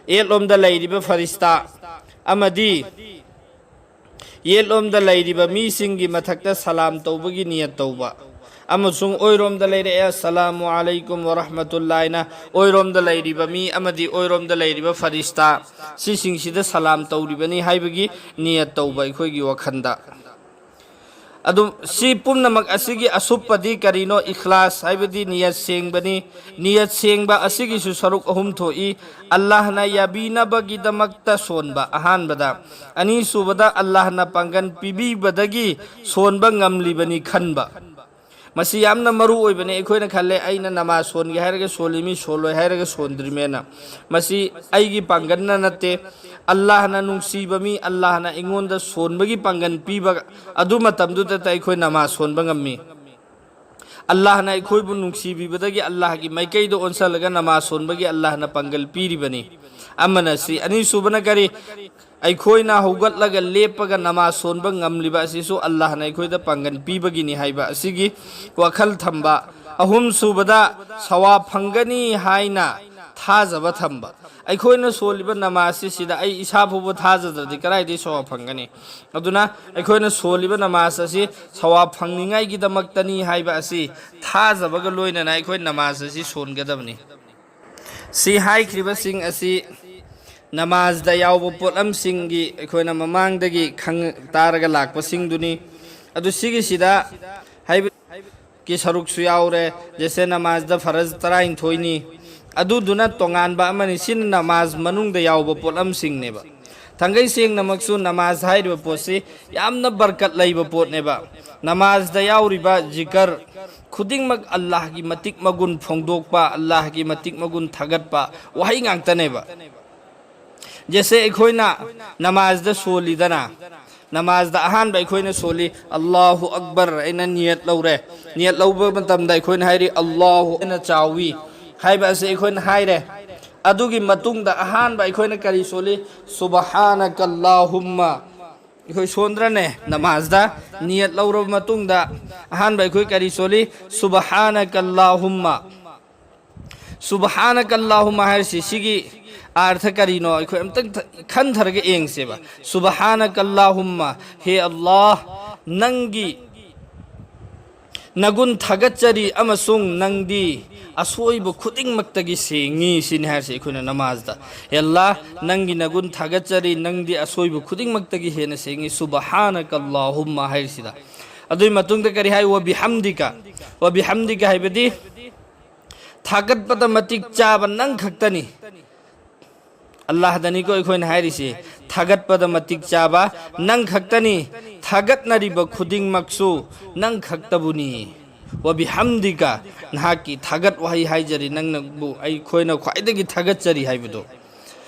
ꯑꯦꯠꯂꯣꯝꯗ ꯂꯩꯔꯤꯕ ꯐꯔꯤꯁꯇꯥ ꯑꯃꯗꯤ ꯌꯦꯠꯂꯣꯝꯗ ꯂꯩꯔꯤꯕ ꯃꯤꯁꯤꯡꯒꯤ ꯃꯊꯛꯇ ꯁꯂꯥꯝ ꯇꯧꯕꯒꯤ ꯅꯤꯌꯠ ꯇꯧꯕ꯫ ꯑꯃꯁꯨꯡ ꯑꯣꯏꯔꯣꯝꯗ ꯂꯩꯔꯛꯑꯦ, "ꯑꯁꯁꯂꯥꯃꯨ ꯑꯂꯩꯀꯨꯝ ꯋꯔꯍꯃꯇꯨꯜꯂꯥ" ꯍꯥꯏꯅ ꯑꯣꯏꯔꯣꯝꯗ ꯂꯩꯔꯤꯕ ꯃꯤ ꯑꯃꯗꯤ ꯑꯣꯏꯔꯣꯝꯗ ꯂꯩꯔꯤꯕ ꯐꯔꯤꯁꯇꯥ ꯁꯤꯁꯤꯡꯁꯤꯗ ꯁꯂꯥꯝ ꯇꯧꯔꯤꯕꯅꯤ ꯍꯥꯏꯕꯒꯤ ꯅꯤꯌꯠ ꯇꯧꯕ ꯑꯩꯈꯣꯏꯒꯤ ꯋꯥꯈꯜꯗ꯫ ꯑꯗꯨ ꯁꯤ ꯄꯨꯝꯅꯃꯛ ꯑꯁꯤꯒꯤ ꯑꯁꯨꯞꯄꯗꯤ ꯀꯔꯤꯅꯣ? ꯏꯈ꯭ꯂꯥꯁ ꯍꯥꯏꯕꯗꯤ ꯅꯤꯌꯠ ꯁꯦꯡꯕꯅꯤ꯫ ꯅꯤꯌꯠ ꯁꯦꯡꯕ ꯑꯁꯤꯒꯤꯁꯨ ꯁꯔꯨꯛ ꯑꯍꯨꯝ ꯊꯣꯛꯏ꯫ ꯑꯜꯂꯥꯍꯅ ꯌꯥꯕꯤꯅꯕꯒꯤꯗꯃꯛꯇ ꯁꯣꯟꯕ ꯑꯍꯥꯟꯕꯗ, ꯑꯅꯤꯁꯨꯕꯗ ꯑꯜꯂꯥꯍꯅ ꯄꯥꯡꯒꯟ ꯄꯤꯕꯤꯕꯗꯒꯤ ꯁꯣꯟꯕ ꯉꯝꯂꯤꯕꯅꯤ ꯈꯟꯕ꯫ ꯃꯁꯤ ꯌꯥꯝꯅ ꯃꯔꯨ ꯑꯣꯏꯕꯅꯤ꯫ ꯑꯩꯈꯣꯏꯅ ꯈꯜꯂꯦ, "ꯑꯩꯅ ꯅꯃꯥꯖ ꯁꯣꯟꯒꯦ ꯍꯥꯏꯔꯒ ꯁꯣꯜꯂꯤꯃꯤ, ꯁꯣꯜꯂꯣꯏ ꯍꯥꯏꯔꯒ ꯁꯣꯟꯗ꯭ꯔꯤꯃꯦꯅ"꯫ ꯃꯁꯤ ꯑꯩꯒꯤ ꯄꯥꯡꯒꯜꯅ ꯅꯠꯇꯦ꯫ ꯑꯜꯂꯥꯍꯅ ꯅꯨꯡꯁꯤꯕ ꯃꯤ, ꯑꯜꯂꯥꯍꯅ ꯑꯩꯉꯣꯟꯗ ꯁꯣꯟꯕꯒꯤ ꯄꯥꯡꯒꯜ ꯄꯤꯕ ꯑꯗꯨ ꯃꯇꯝꯗꯨꯗꯇ ꯑꯩꯈꯣꯏ ꯅꯃꯥꯖ ꯁꯣꯟꯕ ꯉꯝꯃꯤ꯫ ꯑꯜꯂꯥꯍꯅ ꯑꯩꯈꯣꯏꯕꯨ ꯅꯨꯡꯁꯤꯕꯤꯕꯗꯒꯤ ꯑꯜꯂꯥꯍꯒꯤ ꯃꯥꯏꯀꯩꯗ ꯑꯣꯟꯁꯤꯜꯂꯒ ꯅꯃꯥꯖ ꯁꯣꯟꯕꯒꯤ ꯑꯜꯂꯥꯍꯅ ꯄꯥꯡꯒꯜ ꯄꯤꯔꯤꯕꯅꯤ꯫ ꯑꯃꯅ ꯁꯤ, ꯑꯅꯤꯁꯨꯕꯅ ꯀꯔꯤ? ꯑꯩꯈꯣꯏꯅ ꯍꯧꯒꯠꯂꯒ ꯂꯦꯞꯄꯒ ꯅꯃꯥꯖ ꯁꯣꯟꯕ ꯉꯝꯂꯤꯕ ꯑꯁꯤꯁꯨ ꯑꯜꯂꯥꯍꯅ ꯑꯩꯈꯣꯏꯗ ꯄꯥꯡꯒꯜ ꯄꯤꯕꯒꯤꯅꯤ ꯍꯥꯏꯕ ꯑꯁꯤꯒꯤ ꯋꯥꯈꯜ ꯊꯝꯕ꯫ ꯑꯍꯨꯝꯁꯨꯕꯗ ꯁꯋꯥꯕ ꯐꯪꯒꯅꯤ ꯍꯥꯏꯅ ꯊꯥꯖꯕ ꯊꯝꯕ꯫ ꯑꯩꯈꯣꯏꯅ ꯁꯣꯜꯂꯤꯕ ꯅꯃꯥꯖꯁꯤ ꯁꯤꯗ ꯑꯩ ꯏꯁꯥ ꯐꯥꯎꯕ ꯊꯥꯖꯗ꯭ꯔꯗꯤ ꯀꯗꯥꯏꯗꯒꯤ ꯁꯋꯥꯕ ꯐꯪꯒꯅꯤ? ꯑꯗꯨꯅ ꯑꯩꯈꯣꯏꯅ ꯁꯣꯜꯂꯤꯕ ꯅꯃꯥꯖ ꯑꯁꯤ ꯁꯋꯥꯕ ꯐꯪꯅꯤꯡꯉꯥꯏꯒꯤꯗꯃꯛꯇꯅꯤ ꯍꯥꯏꯕ ꯑꯁꯤ ꯊꯥꯖꯕꯒ ꯂꯣꯏꯅꯅ ꯑꯩꯈꯣꯏ ꯅꯃꯥꯖ ꯑꯁꯤ ꯁꯣꯟꯒꯗꯕꯅꯤ꯫ ꯁꯤ ꯍꯥꯏꯈ꯭ꯔꯤꯕꯁꯤꯡ ꯑꯁꯤ ꯅꯃꯥꯖꯗ ꯌꯥꯎꯕ ꯄꯣꯠꯂꯝꯁꯤꯡꯒꯤ ꯑꯩꯈꯣꯏꯅ ꯃꯃꯥꯡꯗꯒꯤ ꯈꯪ ꯇꯥꯔꯒ ꯂꯥꯛꯄꯁꯤꯡꯗꯨꯅꯤ꯫ ꯑꯗꯨ ꯁꯤꯒꯤꯁꯤꯗ ꯍꯥꯏꯕ ꯀꯤ ꯁꯔꯨꯛꯁꯨ ꯌꯥꯎꯔꯦ꯫ ꯖꯦꯁꯦ ꯅꯃꯥꯖꯗ ꯐꯔꯖ ꯇꯔꯥꯅꯤꯊꯣꯏꯅꯤ, ꯑꯗꯨꯗꯨꯅ ꯇꯣꯉꯥꯟꯕ ꯑꯃꯅꯤ꯫ ꯁꯤꯅ ꯅꯃꯥꯖ ꯃꯅꯨꯡꯗ ꯌꯥꯎꯕ ꯄꯣꯠꯂꯝꯁꯤꯡꯅꯦꯕ꯫ ꯊꯥꯡꯒꯩ ꯁꯦꯡꯅꯃꯛꯁꯨ ꯅꯃꯥꯖ ꯍꯥꯏꯔꯤꯕ ꯄꯣꯠꯁꯤ ꯌꯥꯝꯅ ꯕꯔꯀꯠ ꯂꯩꯕ ꯄꯣꯠꯅꯦꯕ꯫ ꯅꯃꯥꯖꯗ ꯌꯥꯎꯔꯤꯕ ꯖꯤꯀꯔ ꯈꯨꯗꯤꯡꯃꯛ ꯑꯜꯂꯥꯍꯒꯤ ꯃꯇꯤꯛ ꯃꯒꯨꯟ ꯐꯣꯡꯗꯣꯛꯄ, ꯑꯜꯂꯥꯍꯒꯤ ꯃꯇꯤꯛ ꯃꯒꯨꯟ ꯊꯥꯒꯠꯄ ꯋꯥꯍꯩ ꯉꯥꯛꯇꯅꯦꯕ꯫ ꯖꯦꯁꯦ ꯑꯩꯈꯣꯏꯅ ꯅꯃꯥꯖꯗ ꯁꯣꯜꯂꯤꯗꯅ, ꯅꯃꯥꯖꯗ ꯑꯍꯥꯟꯕ ꯑꯩꯈꯣꯏꯅ ꯁꯣꯜꯂꯤ, "ꯑꯜꯂꯥꯍꯨ ꯑꯛꯕꯔ", ꯑꯩꯅ ꯅꯤꯌꯠ ꯂꯧꯔꯦ꯫ ꯅꯤꯌꯠ ꯂꯧꯕ ꯃꯇꯝꯗ ꯑꯩꯈꯣꯏꯅ ꯍꯥꯏꯔꯤ, "ꯑꯜꯂꯥꯍꯨ ꯍꯦꯟꯅ ꯆꯥꯎꯋꯤ" ꯍꯥꯏꯕ ꯑꯁꯤ ꯑꯩꯈꯣꯏꯅ ꯍꯥꯏꯔꯦ꯫ ꯑꯗꯨꯒꯤ ꯃꯇꯨꯡꯗ ꯑꯍꯥꯟꯕ ꯑꯩꯈꯣꯏꯅ ꯀꯔꯤ ꯁꯣꯜꯂꯤ? "ꯁꯨꯕꯍꯥꯅꯀꯜꯂꯥꯍꯨꯝꯃ"꯫ ꯑꯩꯈꯣꯏ ꯁꯣꯟꯗ꯭ꯔꯅꯦ? ꯅꯃꯥꯖꯗ ꯅꯤꯌꯠ ꯂꯧꯔꯕ ꯃꯇꯨꯡꯗ ꯑꯍꯥꯟꯕ ꯑꯩꯈꯣꯏ ꯀꯔꯤ ꯁꯣꯜꯂꯤ? "ꯁꯨꯕꯍꯥꯅꯀꯜꯂꯥꯍꯨꯝꯃ"꯫ "ꯁꯨꯕꯍꯥꯅꯀꯜꯂꯥꯍꯨꯝꯃ" ꯍꯥꯏꯔꯤꯁꯤ ꯁꯤꯒꯤ ꯑꯥꯔꯊ ꯀꯔꯤꯅꯣ? ꯑꯩꯈꯣꯏ ꯑꯝꯇꯪ ꯊ-, ꯈꯟꯊꯔꯒ ꯌꯦꯡꯁꯦꯕ꯫ "ꯁꯨꯕꯍꯥꯅꯀꯜꯂꯥꯍꯨꯝꯃ", ꯍꯦ ꯑꯜꯂꯥꯍ, ꯅꯪꯒꯤ ꯅꯒꯨꯟ ꯊꯥꯒꯠꯆꯔꯤ ꯑꯃꯁꯨꯡ ꯅꯪꯗꯤ ꯑꯁꯣꯏꯕ ꯈꯨꯗꯤꯡꯃꯛꯇꯒꯤ ꯁꯦꯡꯉꯤ, ꯁꯤꯅꯤ ꯍꯥꯏꯔꯤꯁꯦ ꯑꯩꯈꯣꯏꯅ ꯅꯃꯥꯖꯗ꯫ "ꯍꯦ ꯑꯜꯂꯥꯍ, ꯅꯪꯒꯤ ꯅꯒꯨꯟ ꯊꯥꯒꯠꯆꯔꯤ, ꯅꯪꯗꯤ ꯑꯁꯣꯏꯕ ꯈꯨꯗꯤꯡꯃꯛꯇꯒꯤ ꯍꯦꯟꯅ ꯁꯦꯡꯉꯤ", "ꯁꯨꯕꯍꯥꯅꯀꯜꯂꯥꯍꯨꯝꯃ" ꯍꯥꯏꯔꯤꯁꯤꯗ꯫ ꯑꯗꯨꯒꯤ ꯃꯇꯨꯡꯗ ꯀꯔꯤ ꯍꯥꯏ? "ꯋꯥ ꯕꯤꯍꯝꯗꯤꯀ"꯫ "ꯋꯥ ꯕꯤꯍꯝꯗꯤꯀ" ꯍꯥꯏꯕꯗꯤ ꯊꯥꯒꯠꯄꯗ ꯃꯇꯤꯛ ꯆꯥꯕ ꯅꯪ ꯈꯛꯇꯅꯤ꯫ ꯑꯜꯂꯥꯍꯗꯅꯤꯀꯣ ꯑꯩꯈꯣꯏꯅ ꯍꯥꯏꯔꯤꯁꯤ, ꯊꯥꯒꯠꯄꯗ ꯃꯇꯤꯛ ꯆꯥꯕ ꯅꯪ ꯈꯛꯇꯅꯤ, ꯊꯥꯒꯠꯅꯔꯤꯕ ꯈꯨꯗꯤꯡꯃꯛꯁꯨ ꯅꯪ ꯈꯛꯇꯕꯨꯅꯤ꯫ "ꯋꯥ ꯕꯤꯍꯝꯗꯤꯀ", ꯅꯍꯥꯛꯀꯤ ꯊꯥꯒꯠ ꯋꯥꯍꯩ ꯍꯥꯏꯖꯔꯤ, ꯅꯪꯅꯕꯨ ꯑꯩꯈꯣꯏꯅ ꯈ꯭ꯋꯥꯏꯗꯒꯤ ꯊꯥꯒꯠꯆꯔꯤ ꯍꯥꯏꯕꯗꯣ꯫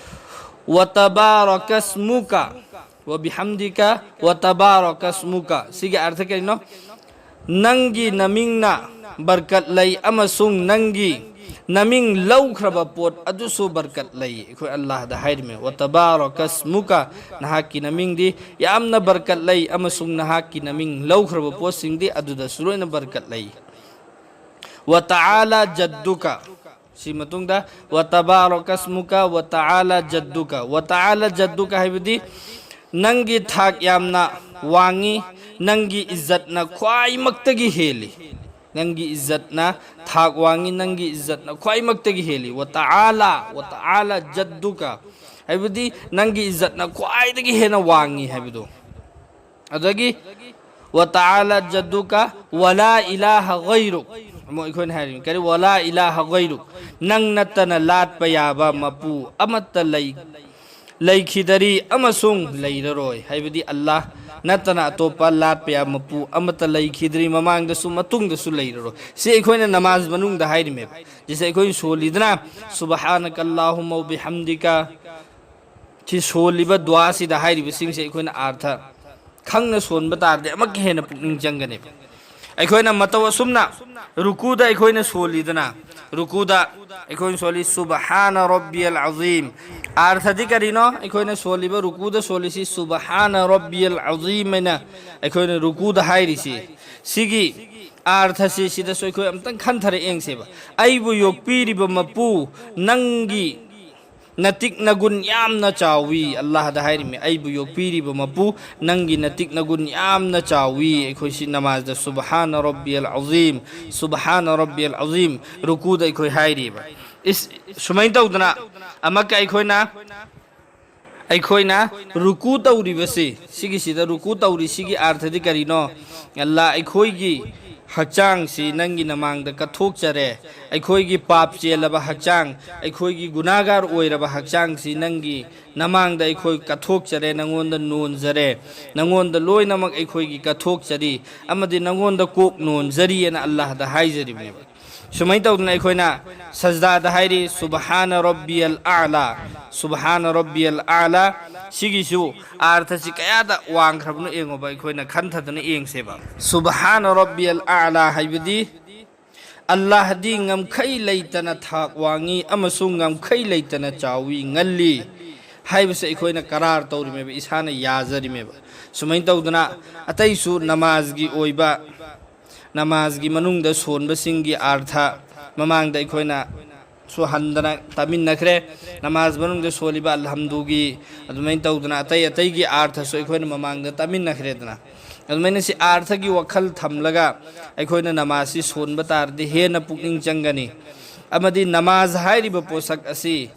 "ꯋꯥ ꯇꯕꯥꯔꯀꯁꯃꯨꯀ", "ꯋꯥ ꯕꯤꯍꯝꯗꯤꯀ", "ꯋꯥ ꯇꯕꯥꯔꯀꯁꯃꯨꯀ", ꯁꯤꯒꯤ ꯑꯥꯔꯊ ꯀꯔꯤꯅꯣ? ꯅꯪꯒꯤ ꯅꯃꯤꯡꯅ ꯕꯔꯀꯠ ꯂꯩ ꯑꯃꯁꯨꯡ ꯅꯪꯒꯤ ꯅꯃꯤꯡ ꯂꯧꯈ꯭ꯔꯕ ꯄꯣꯠ ꯑꯗꯨꯁꯨ ꯕꯔꯀꯠ ꯂꯩ꯫ ꯑꯩꯈꯣꯏ ꯑꯜꯂꯥꯍꯗ ꯍꯥꯏꯔꯤꯃꯦ, "ꯋꯥ ꯇꯕꯥꯔꯀꯁꯃꯨꯀ", ꯅꯍꯥꯛꯀꯤ ꯅꯃꯤꯡꯗꯤ ꯌꯥꯝꯅ ꯕꯔꯀꯠ ꯂꯩ ꯑꯃꯁꯨꯡ ꯅꯍꯥꯛꯀꯤ ꯅꯃꯤꯡ ꯂꯧꯈ꯭ꯔꯕ ꯄꯣꯠꯁꯤꯡꯗꯤ ꯑꯗꯨꯗꯁꯨ ꯂꯣꯏꯅ ꯕꯔꯀꯠ ꯂꯩ꯫ "ꯋꯥ ꯇꯥꯂꯥ ꯖꯠꯗꯨꯀ", ꯁꯤ ꯃꯇꯨꯡꯗ, "ꯋ ꯇꯕꯥꯔꯀ ꯏꯁꯃꯨꯀ ꯋ ꯇꯥꯂꯥ ꯖꯗꯨꯀ"꯫ "ꯋ ꯇꯥꯂꯥ ꯖꯗꯨꯀ" ꯍꯥꯏꯕꯗꯤ ꯅꯪꯒꯤ ꯊꯥꯛ ꯌꯥꯝꯅ ꯋꯥꯡꯉꯤ, ꯅꯪꯒꯤ ꯏꯖꯠꯅ ꯈ꯭ꯋꯥꯏꯃꯛꯇꯒꯤ ꯍꯦꯜꯂꯤ꯫ ꯅꯪꯒꯤ ꯏꯖꯠꯅ ꯊꯥꯛ ꯋꯥꯡꯉꯤ, ꯅꯪꯒꯤ ꯏꯖꯠꯅ ꯈ꯭ꯋꯥꯏꯃꯛꯇꯒꯤ ꯍꯦꯜꯂꯤ꯫ "ꯋ ꯇꯥꯂꯥ, ꯋ ꯇꯥꯂꯥ ꯖꯗꯨꯀ" ꯍꯥꯏꯕꯗꯤ ꯅꯪꯒꯤ ꯏꯖꯠꯅ ꯈ꯭ꯋꯥꯏꯗꯒꯤ ꯍꯦꯟꯅ ꯋꯥꯡꯉꯤ ꯍꯥꯏꯕꯗꯣ꯫ ꯑꯗꯒꯤ "ꯋ ꯇꯥꯂꯥ ꯖꯗꯨꯀ ꯋ ꯂꯥ ꯏꯂꯥꯍ ꯒꯩꯔꯨꯛ"꯫ ꯑꯃꯨꯛ ꯑꯩꯈꯣꯏꯅ ꯍꯥꯏꯔꯤꯕ ꯀꯔꯤ? "ꯋ ꯂꯥ ꯏꯂꯥꯍ ꯒꯩꯔꯨꯛ", ꯅꯪ ꯅꯠꯇꯅ ꯂꯥꯠꯄ ꯌꯥꯕ ꯃꯄꯨ ꯑꯃꯠꯇ ꯂꯩ, ꯂꯩꯈꯤꯗꯔꯤ ꯑꯃꯁꯨꯡ ꯂꯩꯔꯔꯣꯏ꯫ ꯍꯥꯏꯕꯗꯤ ꯑꯜꯂꯥꯍ ꯅꯠꯇꯅ ꯑꯇꯣꯞꯄ ꯂꯥꯠꯄ ꯌꯥꯕ ꯃꯄꯨ ꯑꯃꯠꯇ ꯂꯩꯈꯤꯗ꯭ꯔꯤ, ꯃꯃꯥꯡꯗꯁꯨ ꯃꯇꯨꯡꯗꯁꯨ ꯂꯩꯔꯔꯣꯏ꯫ ꯁꯤ ꯑꯩꯈꯣꯏꯅ ꯅꯃꯥꯖ ꯃꯅꯨꯡꯗ ꯍꯥꯏꯔꯤꯃꯦꯕ꯫ ꯁꯤꯁꯦ ꯑꯩꯈꯣꯏꯅ ꯁꯣꯜꯂꯤꯗꯅ "ꯁꯨꯕꯍꯥꯅꯀ ꯑꯜꯂꯥꯍꯨꯝꯃ ꯋ ꯕꯤꯍꯝꯗꯤꯀ", ꯁꯤ ꯁꯣꯜꯂꯤꯕ ꯗꯨꯋꯥꯁꯤꯗ ꯍꯥꯏꯔꯤꯕꯁꯤꯡꯁꯦ ꯑꯩꯈꯣꯏꯅ ꯑꯥꯔꯊ ꯈꯪꯅ ꯁꯣꯟꯕ ꯇꯥꯔꯗꯤ ꯑꯃꯛꯀ ꯍꯦꯟꯅ ꯄꯨꯛꯅꯤꯡ ꯆꯪꯒꯅꯦꯕ꯫ ꯑꯩꯈꯣꯏꯅ ꯃꯇꯧ ꯑꯁꯨꯝꯅ ꯔꯨꯀꯨꯗ ꯑꯩꯈꯣꯏꯅ ꯁꯣꯜꯂꯤꯗꯅ, ꯔꯨꯀꯨꯗ ꯑꯩꯈꯣꯏꯅ ꯁꯣꯜꯂꯤ "ꯁꯨꯕꯍꯥꯅ ꯔꯕꯤꯌꯜ ꯑꯖꯤꯝ"꯫ ꯑꯥꯔꯊꯗꯤ ꯀꯔꯤꯅꯣ? ꯑꯩꯈꯣꯏꯅ ꯁꯣꯜꯂꯤꯕ, ꯔꯨꯀꯨꯗ ꯁꯣꯜꯂꯤꯁꯤ "ꯁꯨꯕꯍꯥꯅ ꯔꯕꯤꯌꯜ ꯑꯖꯤꯝ" ꯍꯥꯏꯅ ꯑꯩꯈꯣꯏꯅ ꯔꯨꯀꯨꯗ ꯍꯥꯏꯔꯤꯁꯤ꯫ ꯁꯤꯒꯤ ꯑꯥꯔꯊꯁꯤ ꯁꯤꯗꯁꯨ ꯑꯩꯈꯣꯏ ꯑꯝꯇꯪ ꯈꯟꯊꯔ ꯌꯦꯡꯁꯦꯕ꯫ "ꯑꯩꯕꯨ ꯌꯣꯛꯄꯤꯔꯤꯕ ꯃꯄꯨ ꯅꯪꯒꯤ ꯅꯇꯤꯛ ꯅꯒꯨꯟ ꯌꯥꯝꯅ ꯆꯥꯎꯏ"꯫ ꯑꯜꯂꯥꯍꯗ ꯍꯥꯏꯔꯤꯃꯤ, "ꯑꯩꯕꯨ ꯌꯣꯛꯄꯤꯔꯤꯕ ꯃꯄꯨ ꯅꯪꯒꯤ ꯅꯇꯤꯛ ꯅꯒꯨꯟ ꯌꯥꯝꯅ ꯆꯥꯎꯏ"꯫ ꯑꯩꯈꯣꯏ ꯁꯤ ꯅꯃꯥꯖꯗ "ꯁꯨꯕꯍꯥꯅ ꯔꯕꯤꯌꯜ ꯑꯖꯤꯝ, ꯁꯨꯕꯍꯥꯅ ꯔꯕꯤꯌꯜ ꯑꯖꯤꯝ", ꯔꯨꯀꯨꯗ ꯑꯩꯈꯣꯏ ꯍꯥꯏꯔꯤꯕ꯫ ꯏꯁ-, ꯁꯨꯃꯥꯏꯅ ꯇꯧꯗꯅ ꯑꯃꯛꯀ ꯑꯩꯈꯣꯏꯅ, ꯑꯩꯈꯣꯏꯅ ꯔꯨꯀꯨ ꯇꯧꯔꯤꯕꯁꯤ, ꯁꯤꯒꯤꯁꯤꯗ ꯔꯨꯀꯨ ꯇꯧꯔꯤ, ꯁꯤꯒꯤ ꯑꯥꯔꯊꯗꯤ ꯀꯔꯤꯅꯣ? "ꯑꯜꯂꯥ, ꯑꯩꯈꯣꯏꯒꯤ ꯍꯛꯆꯥꯡꯁꯤ ꯅꯪꯒꯤ ꯅꯃꯥꯡꯗ ꯀꯠꯊꯣꯛꯆꯔꯦ꯫ ꯑꯩꯈꯣꯏꯒꯤ ꯄꯥꯞ ꯆꯦꯜꯂꯕ ꯍꯛꯆꯥꯡ, ꯑꯩꯈꯣꯏꯒꯤ ꯒꯨꯅꯥꯒꯥꯔ ꯑꯣꯏꯔꯕ ꯍꯛꯆꯥꯡꯁꯤ ꯅꯪꯒꯤ ꯅꯃꯥꯡꯗ ꯑꯩꯈꯣꯏ ꯀꯠꯊꯣꯛꯆꯔꯦ, ꯅꯪꯉꯣꯟꯗ ꯅꯣꯟꯖꯔꯦ, ꯅꯪꯉꯣꯟꯗ ꯂꯣꯏꯅꯃꯛ ꯑꯩꯈꯣꯏꯒꯤ ꯀꯠꯊꯣꯛꯆꯔꯤ, ꯑꯃꯗꯤ ꯅꯪꯉꯣꯟꯗ ꯀꯣꯛ ꯅꯣꯟꯖꯔꯤꯑꯅ" ꯑꯜꯂꯥꯍꯗ ꯍꯥꯏꯖꯔꯤꯕꯅꯦꯕ꯫ ꯁꯨꯃꯥꯏꯅ ꯇꯧꯗꯅ ꯑꯩꯈꯣꯏꯅ ꯁꯖꯗꯥꯗ ꯍꯥꯏꯔꯤ, "ꯁꯨꯕꯍꯥꯅ ꯔꯕꯤꯌꯜ ꯑꯥꯂꯥ, ꯁꯨꯕꯍꯥꯅ ꯔꯕꯤꯌꯜ ꯑꯥꯂꯥ"꯫ ꯁꯤꯒꯤꯁꯨ ꯑꯥꯔꯊꯁꯤ ꯀꯌꯥꯗ ꯋꯥꯡꯈ꯭ꯔꯕꯅꯣ ꯌꯦꯡꯉꯣꯕ, ꯑꯩꯈꯣꯏꯅ ꯈꯟꯊꯗꯅ ꯌꯦꯡꯁꯦꯕ꯫ "ꯁꯨꯕꯍꯥꯅ ꯔꯕꯤꯌꯜ ꯑꯥꯂꯥ" ꯍꯥꯏꯕꯗꯤ ꯑꯜꯂꯥꯍꯗꯤ ꯉꯝꯈꯩ ꯂꯩꯇꯅ ꯊꯥꯛ ꯋꯥꯡꯉꯤ ꯑꯃꯁꯨꯡ ꯉꯝꯈꯩ ꯂꯩꯇꯅ ꯆꯥꯎꯏ, ꯉꯜꯂꯤ ꯍꯥꯏꯕꯁꯦ ꯑꯩꯈꯣꯏꯅ ꯀꯔꯥꯔ ꯇꯧꯔꯤꯃꯦꯕ, ꯏꯁꯥꯅ ꯌꯥꯖꯔꯤꯃꯦꯕ꯫ ꯁꯨꯃꯥꯏꯅ ꯇꯧꯗꯅ ꯑꯇꯩꯁꯨ ꯅꯃꯥꯖꯒꯤ ꯑꯣꯏꯕ, ꯅꯃꯥꯖꯒꯤ ꯃꯅꯨꯡꯗ ꯁꯣꯟꯕꯁꯤꯡꯒꯤ ꯑꯥꯔꯊ ꯃꯃꯥꯡꯗ ꯑꯩꯈꯣꯏꯅ ꯁꯨ ꯍꯟꯗꯅ ꯇꯥꯃꯤꯟꯅꯈ꯭ꯔꯦ꯫ ꯅꯃꯥꯖ ꯃꯅꯨꯡꯗ ꯁꯣꯜꯂꯤꯕ ꯑꯜꯍꯝꯗꯨꯒꯤ, ꯑꯗꯨꯃꯥꯏꯅ ꯇꯧꯗꯅ ꯑꯇꯩ ꯑꯇꯩꯒꯤ ꯑꯥꯔꯊꯁꯨ ꯑꯩꯈꯣꯏꯅ ꯃꯃꯥꯡꯗ ꯇꯥꯃꯤꯟꯅꯈ꯭ꯔꯦꯗꯅ꯫ ꯑꯗꯨꯃꯥꯏꯅ ꯁꯤ ꯑꯥꯔꯊꯒꯤ ꯋꯥꯈꯜ ꯊꯝꯂꯒ ꯑꯩꯈꯣꯏꯅ ꯅꯃꯥꯖꯁꯤ ꯁꯣꯟꯕ ꯇꯥꯔꯗꯤ ꯍꯦꯟꯅ ꯄꯨꯛꯅꯤꯡ ꯆꯪꯒꯅꯤ꯫ ꯑꯃꯗꯤ ꯅꯃꯥꯖ ꯍꯥꯏꯔꯤꯕ ꯄꯣꯠꯁꯛ ꯑꯁꯤ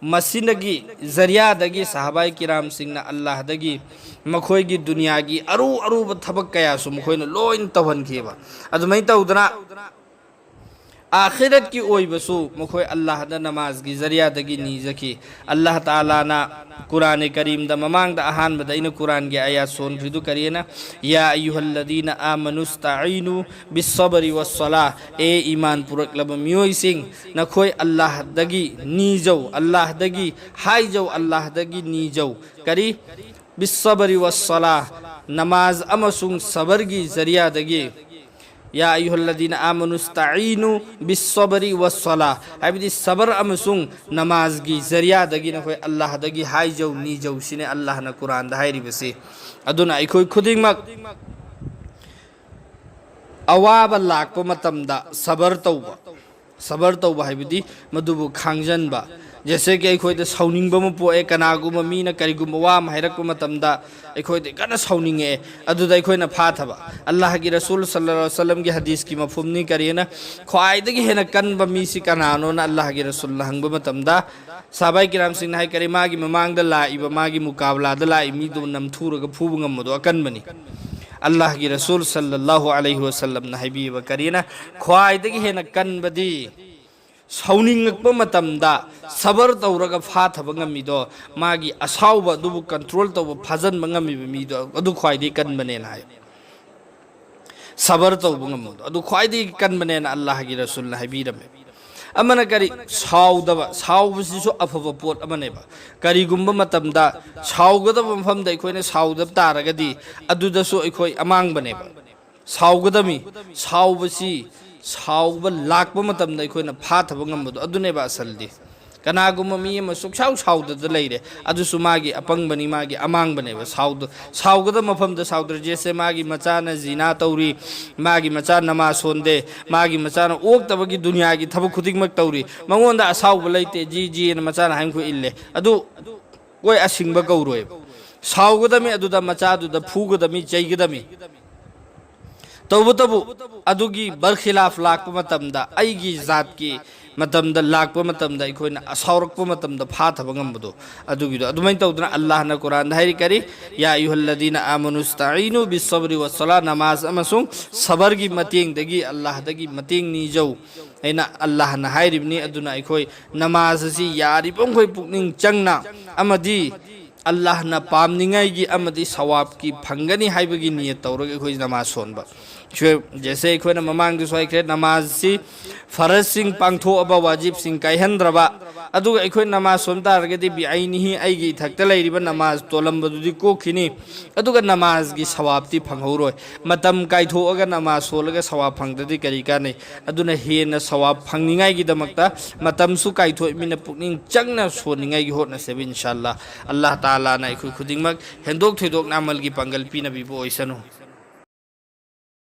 ꯃꯁꯤꯅꯒꯤ ꯖꯔꯤꯌꯥꯗꯒꯤ ꯁꯍꯥꯕꯥꯏ ꯀꯤꯔꯥꯝꯁꯤꯡꯅ ꯑꯜꯂꯥꯍꯗꯒꯤ ꯃꯈꯣꯏꯒꯤ ꯗꯨꯅꯤꯌꯥꯒꯤ ꯑꯔꯨ ꯑꯔꯨꯕ ꯊꯕꯛ ꯀꯌꯥꯁꯨ ꯃꯈꯣꯏꯅ ꯂꯣꯏꯅ ꯇꯧꯍꯟꯈꯤꯕ꯫ ꯑꯗꯨꯃꯥꯏꯅ ꯇꯧꯗꯅ ꯑꯥꯈꯤꯔꯠꯀꯤ ꯑꯣꯏꯕꯁꯨ ꯃꯈꯣꯏ ꯑꯜꯂꯥꯍꯗ ꯅꯃꯥꯖꯒꯤ ꯖꯔꯤꯌꯥꯗꯒꯤ ꯅꯤꯖꯈꯤ꯫ ꯑꯜꯂꯥꯍ ꯇꯥꯂꯥꯅ ꯀꯨꯔꯥꯅꯦ ꯀꯔꯤꯝꯗ ꯃꯃꯥꯡꯗ ꯑꯍꯥꯟꯕꯗ ꯑꯩꯅ ꯀꯨꯔꯥꯟꯒꯤ ꯑꯥꯌꯥꯠ ꯁꯣꯟꯈ꯭ꯔꯤꯗꯨ ꯀꯔꯤꯅ, "ꯌꯥ ꯑꯌꯨꯍꯜꯂꯗꯤꯅ ꯑꯥꯃꯅꯨ ꯁ꯭ꯇꯥꯏꯅꯨ ꯕꯤꯁꯁꯕꯔꯤ ꯋꯥꯁꯁꯂꯥ", ꯑꯦ ꯏꯃꯥꯟ ꯄꯨꯔꯛꯂꯕ ꯃꯤꯑꯣꯏꯁꯤꯡ, ꯅꯈꯣꯏ ꯑꯜꯂꯥꯍꯗꯒꯤ ꯅꯤꯖꯧ, ꯑꯜꯂꯥꯍꯗꯒꯤ ꯍꯥꯏꯖꯧ, ꯑꯜꯂꯥꯍꯗꯒꯤ ꯅꯤꯖꯧ꯫ ꯀꯔꯤ? "ꯕꯤꯁꯁꯕꯔꯤ ꯋꯥꯁꯁꯂꯥ", ꯅꯃꯥꯖ ꯑꯃꯁꯨꯡ ꯁꯕꯔꯒꯤ ꯖꯔꯤꯌꯥꯗꯒꯤ꯫ "ꯌꯥ ꯑꯌꯨꯍꯜꯂꯗꯤꯅ ꯑꯥꯃꯅꯨ ꯁ꯭ꯇꯥꯏꯅꯨ ꯕꯤꯁꯁꯕꯔꯤ ꯋꯥꯁꯁꯂꯥ", ꯍꯥꯏꯕꯗꯤ ꯁꯕꯔ ꯑꯃꯁꯨꯡ ꯅꯃꯥꯖꯒꯤ ꯖꯔꯤꯌꯥꯗꯒꯤ ꯅꯈꯣꯏ ꯑꯜꯂꯥꯍꯗꯒꯤ ꯍꯥꯏꯖꯧ, ꯅꯤꯖꯧ ꯁꯤꯅꯦ ꯑꯜꯂꯥꯍꯅ ꯀꯨꯔꯥꯟꯗ ꯍꯥꯏꯔꯤꯕꯁꯤ꯫ ꯑꯗꯨꯅ ꯑꯩꯈꯣꯏ ꯈꯨꯗꯤꯡꯃꯛ ꯑꯋꯥꯕ ꯂꯥꯛꯄ ꯃꯇꯝꯗ ꯁꯕꯔ ꯇꯧꯕ, ꯁꯕꯔ ꯇꯧꯕ ꯍꯥꯏꯕꯗꯤ ꯃꯗꯨꯕꯨ ꯈꯥꯡꯖꯟꯕ꯫ ꯖꯦꯁꯦ ꯀꯤ ꯑꯩꯈꯣꯏꯗ ꯁꯥꯎꯅꯤꯡꯕ ꯑꯃ ꯄꯣꯛꯑꯦ, ꯀꯅꯥꯒꯨꯝꯕ ꯃꯤꯅ ꯀꯔꯤꯒꯨꯝꯕ ꯋꯥ ꯑꯃ ꯍꯥꯏꯔꯛꯄ ꯃꯇꯝꯗ ꯑꯩꯈꯣꯏꯗ ꯀꯟꯅ ꯁꯥꯎꯅꯤꯡꯉꯛꯑꯦ, ꯑꯗꯨꯗ ꯑꯩꯈꯣꯏꯅ ꯐꯥꯊꯕ꯫ ꯑꯜꯂꯥꯍꯒꯤ ꯔꯁꯨꯜ ꯁꯜꯂꯜꯂꯥꯍꯨ ꯑꯂꯩꯍꯤ ꯋꯁꯜꯂꯝꯒꯤ ꯍꯗꯤꯁꯀꯤ ꯃꯐꯍꯨꯝꯅꯤ ꯀꯔꯤꯅ, ꯈ꯭ꯋꯥꯏꯗꯒꯤ ꯍꯦꯟꯅ ꯀꯟꯕ ꯃꯤꯁꯤ ꯀꯅꯥꯅꯣꯅ ꯑꯜꯂꯥꯍꯒꯤ ꯔꯁꯨꯜꯅ ꯍꯪꯕ ꯃꯇꯝꯗ ꯁꯍꯥꯕꯥꯏ ꯀꯤꯔꯥꯝꯁꯤꯡꯅ ꯍꯥꯏ ꯀꯔꯤ, ꯃꯥꯒꯤ ꯃꯃꯥꯡꯗ ꯂꯥꯛꯏꯕ, ꯃꯥꯒꯤ ꯃꯨꯀꯥꯕꯂꯥꯗ ꯂꯥꯛꯏꯕ ꯃꯤꯗꯨ ꯅꯝꯊꯨꯔꯒ ꯐꯨꯕ ꯉꯝꯕꯗꯣ ꯑꯀꯟꯕꯅꯤ꯫ ꯑꯜꯂꯥꯍꯒꯤ ꯔꯁꯨꯜ ꯁꯜꯂꯜꯂꯥꯍꯨ ꯑꯂꯩꯍꯤ ꯋꯁꯜꯂꯝꯅ ꯍꯥꯏꯕꯤꯕ ꯀꯔꯤꯅ, ꯈ꯭ꯋꯥꯏꯗꯒꯤ ꯍꯦꯟꯅ ꯀꯟꯕꯗꯤ ꯁꯥꯎꯅꯤꯡꯉꯛꯄ ꯃꯇꯝꯗ ꯁꯕꯔ ꯇꯧꯔꯒ ꯐꯥꯊꯕ ꯉꯝꯃꯤꯗꯣ, ꯃꯥꯒꯤ ꯑꯁꯥꯎꯕ ꯑꯗꯨꯕꯨ ꯀꯟꯇ꯭ꯔꯣꯜ ꯇꯧꯕ, ꯐꯥꯖꯟꯕ ꯉꯝꯃꯤꯕ ꯃꯤꯗꯣ ꯑꯗꯨ ꯈ꯭ꯋꯥꯏꯗꯒꯤ ꯀꯟꯕꯅꯦꯅ ꯍꯥꯏ꯫ ꯁꯕꯔ ꯇꯧꯕ ꯉꯝꯕꯗꯣ ꯑꯗꯨ ꯈ꯭ꯋꯥꯏꯗꯒꯤ ꯀꯟꯕꯅꯦꯅ ꯑꯜꯂꯥꯍꯒꯤ ꯔꯁꯨꯜꯅ ꯍꯥꯏꯕꯤꯔꯝꯃꯦ꯫ ꯑꯃꯅ ꯀꯔꯤ? ꯁꯥꯎꯗꯕ꯫ ꯁꯥꯎꯕꯁꯤꯁꯨ ꯑꯐꯕ ꯄꯣꯠ ꯑꯃꯅꯦꯕ꯫ ꯀꯔꯤꯒꯨꯝꯕ ꯃꯇꯝꯗ ꯁꯥꯎꯒꯗꯕ ꯃꯐꯝꯗ ꯑꯩꯈꯣꯏꯅ ꯁꯥꯎꯗꯕ ꯇꯥꯔꯒꯗꯤ ꯑꯗꯨꯗꯁꯨ ꯑꯩꯈꯣꯏ ꯑꯃꯥꯡꯕꯅꯦꯕ꯫ ꯁꯥꯎꯒꯗꯃꯤ꯫ ꯁꯥꯎꯕꯁꯤ, ꯁꯥꯎꯕ ꯂꯥꯛꯄ ꯃꯇꯝꯗ ꯑꯩꯈꯣꯏꯅ ꯐꯥꯊꯕ ꯉꯝꯕꯗꯣ ꯑꯗꯨꯅꯦꯕ ꯑꯁꯜꯗꯤ꯫ ꯀꯅꯥꯒꯨꯝꯕ ꯃꯤ ꯑꯃ ꯁꯨꯛꯁꯥꯎ ꯁꯥꯎꯗꯗ ꯂꯩꯔꯦ, ꯑꯗꯨꯁꯨ ꯃꯥꯒꯤ ꯑꯄꯪꯕꯅꯤ, ꯃꯥꯒꯤ ꯑꯃꯥꯡꯕꯅꯦꯕ꯫ ꯁꯥꯎꯗ-, ꯁꯥꯎꯒꯗꯕ ꯃꯐꯝꯗ ꯁꯥꯎꯗ꯭ꯔꯦ꯫ ꯖꯦꯁꯦ ꯃꯥꯒꯤ ꯃꯆꯥꯅ ꯖꯤꯅꯥ ꯇꯧꯔꯤ, ꯃꯥꯒꯤ ꯃꯆꯥ ꯅꯃꯥꯖ ꯁꯣꯟꯗꯦ, ꯃꯥꯒꯤ ꯃꯆꯥꯅ ꯑꯣꯛꯇꯕꯒꯤ ꯗꯨꯅꯤꯌꯥꯒꯤ ꯊꯕꯛ ꯈꯨꯗꯤꯡꯃꯛ ꯇꯧꯔꯤ, ꯃꯉꯣꯟꯗ ꯑꯁꯥꯎꯕ ꯂꯩꯇꯦ, ꯖꯤ ꯖꯤꯅ ꯃꯆꯥꯅ ꯍꯥꯏꯅꯈꯣꯏ ꯏꯜꯂꯦ꯫ ꯑꯗꯨ ꯀꯣꯏ ꯑꯁꯤꯡꯕ ꯀꯧꯔꯣꯏꯕ꯫ ꯁꯥꯎꯒꯗꯃꯤ, ꯑꯗꯨꯗ ꯃꯆꯥꯗꯨꯗ ꯐꯨꯒꯗꯃꯤ, ꯆꯩꯒꯗꯃꯤ꯫ ꯇꯧꯕꯇꯕꯨ ꯑꯗꯨꯒꯤ ꯕꯔꯈꯤꯂꯥꯐ ꯂꯥꯛꯄ ꯃꯇꯝꯗ, ꯑꯩꯒꯤ ꯖꯥꯠꯀꯤ ꯃꯇꯝꯗ ꯂꯥꯛꯄ ꯃꯇꯝꯗ, ꯑꯩꯈꯣꯏꯅ ꯑꯁꯥꯎꯔꯛꯄ ꯃꯇꯝꯗ ꯐꯥꯊꯕ ꯉꯝꯕꯗꯣ, ꯑꯗꯨꯒꯤꯗꯣ꯫ ꯑꯗꯨꯃꯥꯏꯅ ꯇꯧꯗꯅ ꯑꯜꯂꯥꯍꯅ ꯀꯨꯔꯥꯟꯗ ꯍꯥꯏꯔꯤ ꯀꯔꯤ? "ꯌꯥ ꯑꯌꯨꯍꯜꯂꯗꯤꯅ ꯑꯥꯃꯅꯨ ꯏꯁꯇꯥꯏꯅꯨ ꯕꯤꯁꯕꯔꯤ ꯋꯥꯁꯂꯥ", ꯅꯃꯥꯖ ꯑꯃꯁꯨꯡ ꯁꯕꯔꯒꯤ ꯃꯇꯦꯡꯗꯒꯤ ꯑꯜꯂꯥꯍꯗꯒꯤ ꯃꯇꯦꯡ ꯅꯤꯖꯧ ꯍꯥꯏꯅ ꯑꯜꯂꯥꯍꯅ ꯍꯥꯏꯔꯤꯕꯅꯤ꯫ ꯑꯗꯨꯅ ꯑꯩꯈꯣꯏ ꯅꯃꯥꯖ ꯑꯁꯤ ꯌꯥꯔꯤꯕ ꯃꯈꯩ ꯄꯨꯛꯅꯤꯡ ꯆꯪꯅ ꯑꯃꯗꯤ ꯑꯜꯂꯥꯍꯅ ꯄꯥꯝꯅꯤꯡꯉꯥꯏꯒꯤ ꯑꯃꯗꯤ ꯁꯋꯥꯕꯀꯤ ꯐꯪꯒꯅꯤ ꯍꯥꯏꯕꯒꯤ ꯅꯤꯌꯠ ꯇꯧꯔꯒ ꯑꯩꯈꯣꯏ ꯅꯃꯥꯖ ꯁꯣꯟꯕ꯫ ꯁꯣꯏ-, ꯖꯦꯁꯦ ꯑꯩꯈꯣꯏꯅ ꯃꯃꯥꯡꯗꯁꯨ ꯍꯥꯏꯈ꯭ꯔꯦ, ꯅꯃꯥꯖꯁꯤ ꯐꯔꯖꯁꯤꯡ ꯄꯥꯡꯊꯣꯛꯑꯕ, ꯋꯥꯖꯤꯕꯁꯤꯡ ꯀꯥꯏꯍꯟꯗ꯭ꯔꯕ, ꯑꯗꯨꯒ ꯑꯩꯈꯣꯏ ꯅꯃꯥꯖ ꯁꯣꯟ ꯇꯥꯔꯒꯗꯤ ꯕꯤꯑꯥꯏꯅꯤꯍꯤ, ꯑꯩꯒꯤ ꯏꯊꯛꯇ ꯂꯩꯔꯤꯕ ꯅꯃꯥꯖ ꯇꯣꯜꯂꯝꯕꯗꯨꯗꯤ ꯀꯣꯛꯈꯤꯅꯤ, ꯑꯗꯨꯒ ꯅꯃꯥꯖꯒꯤ ꯁꯋꯥꯕꯇꯤ ꯐꯪꯍꯧꯔꯣꯏ꯫ ꯃꯇꯝ ꯀꯥꯏꯊꯣꯛꯑꯒ ꯅꯃꯥꯖ ꯁꯣꯜꯂꯒ ꯁꯋꯥꯕ ꯐꯪꯗ꯭ꯔꯗꯤ ꯀꯔꯤ ꯀꯥꯟꯅꯩ? ꯑꯗꯨꯅ ꯍꯦꯟꯅ ꯁꯋꯥꯕ ꯐꯪꯅꯤꯡꯉꯥꯏꯒꯤꯗꯃꯛꯇ ꯃꯇꯝꯁꯨ ꯀꯥꯏꯊꯣꯛꯃꯤꯅ ꯄꯨꯛꯅꯤꯡ ꯆꯪꯅ ꯁꯣꯟꯅꯤꯡꯉꯥꯏꯒꯤ ꯍꯣꯠꯅꯁꯦꯕ, ꯏꯟꯁꯥ ꯑꯜꯂꯥ꯫ ꯑꯜꯂꯥꯍ ꯇꯥꯂꯥꯅ ꯑꯩꯈꯣꯏ ꯈꯨꯗꯤꯡꯃꯛ ꯍꯦꯟꯗꯣꯛ ꯊꯣꯏꯗꯣꯛꯅ ꯑꯃꯜꯒꯤ ꯄꯥꯡꯒꯜ ꯄꯤꯅꯕꯤꯕ ꯑꯣꯏꯁꯅꯨ꯫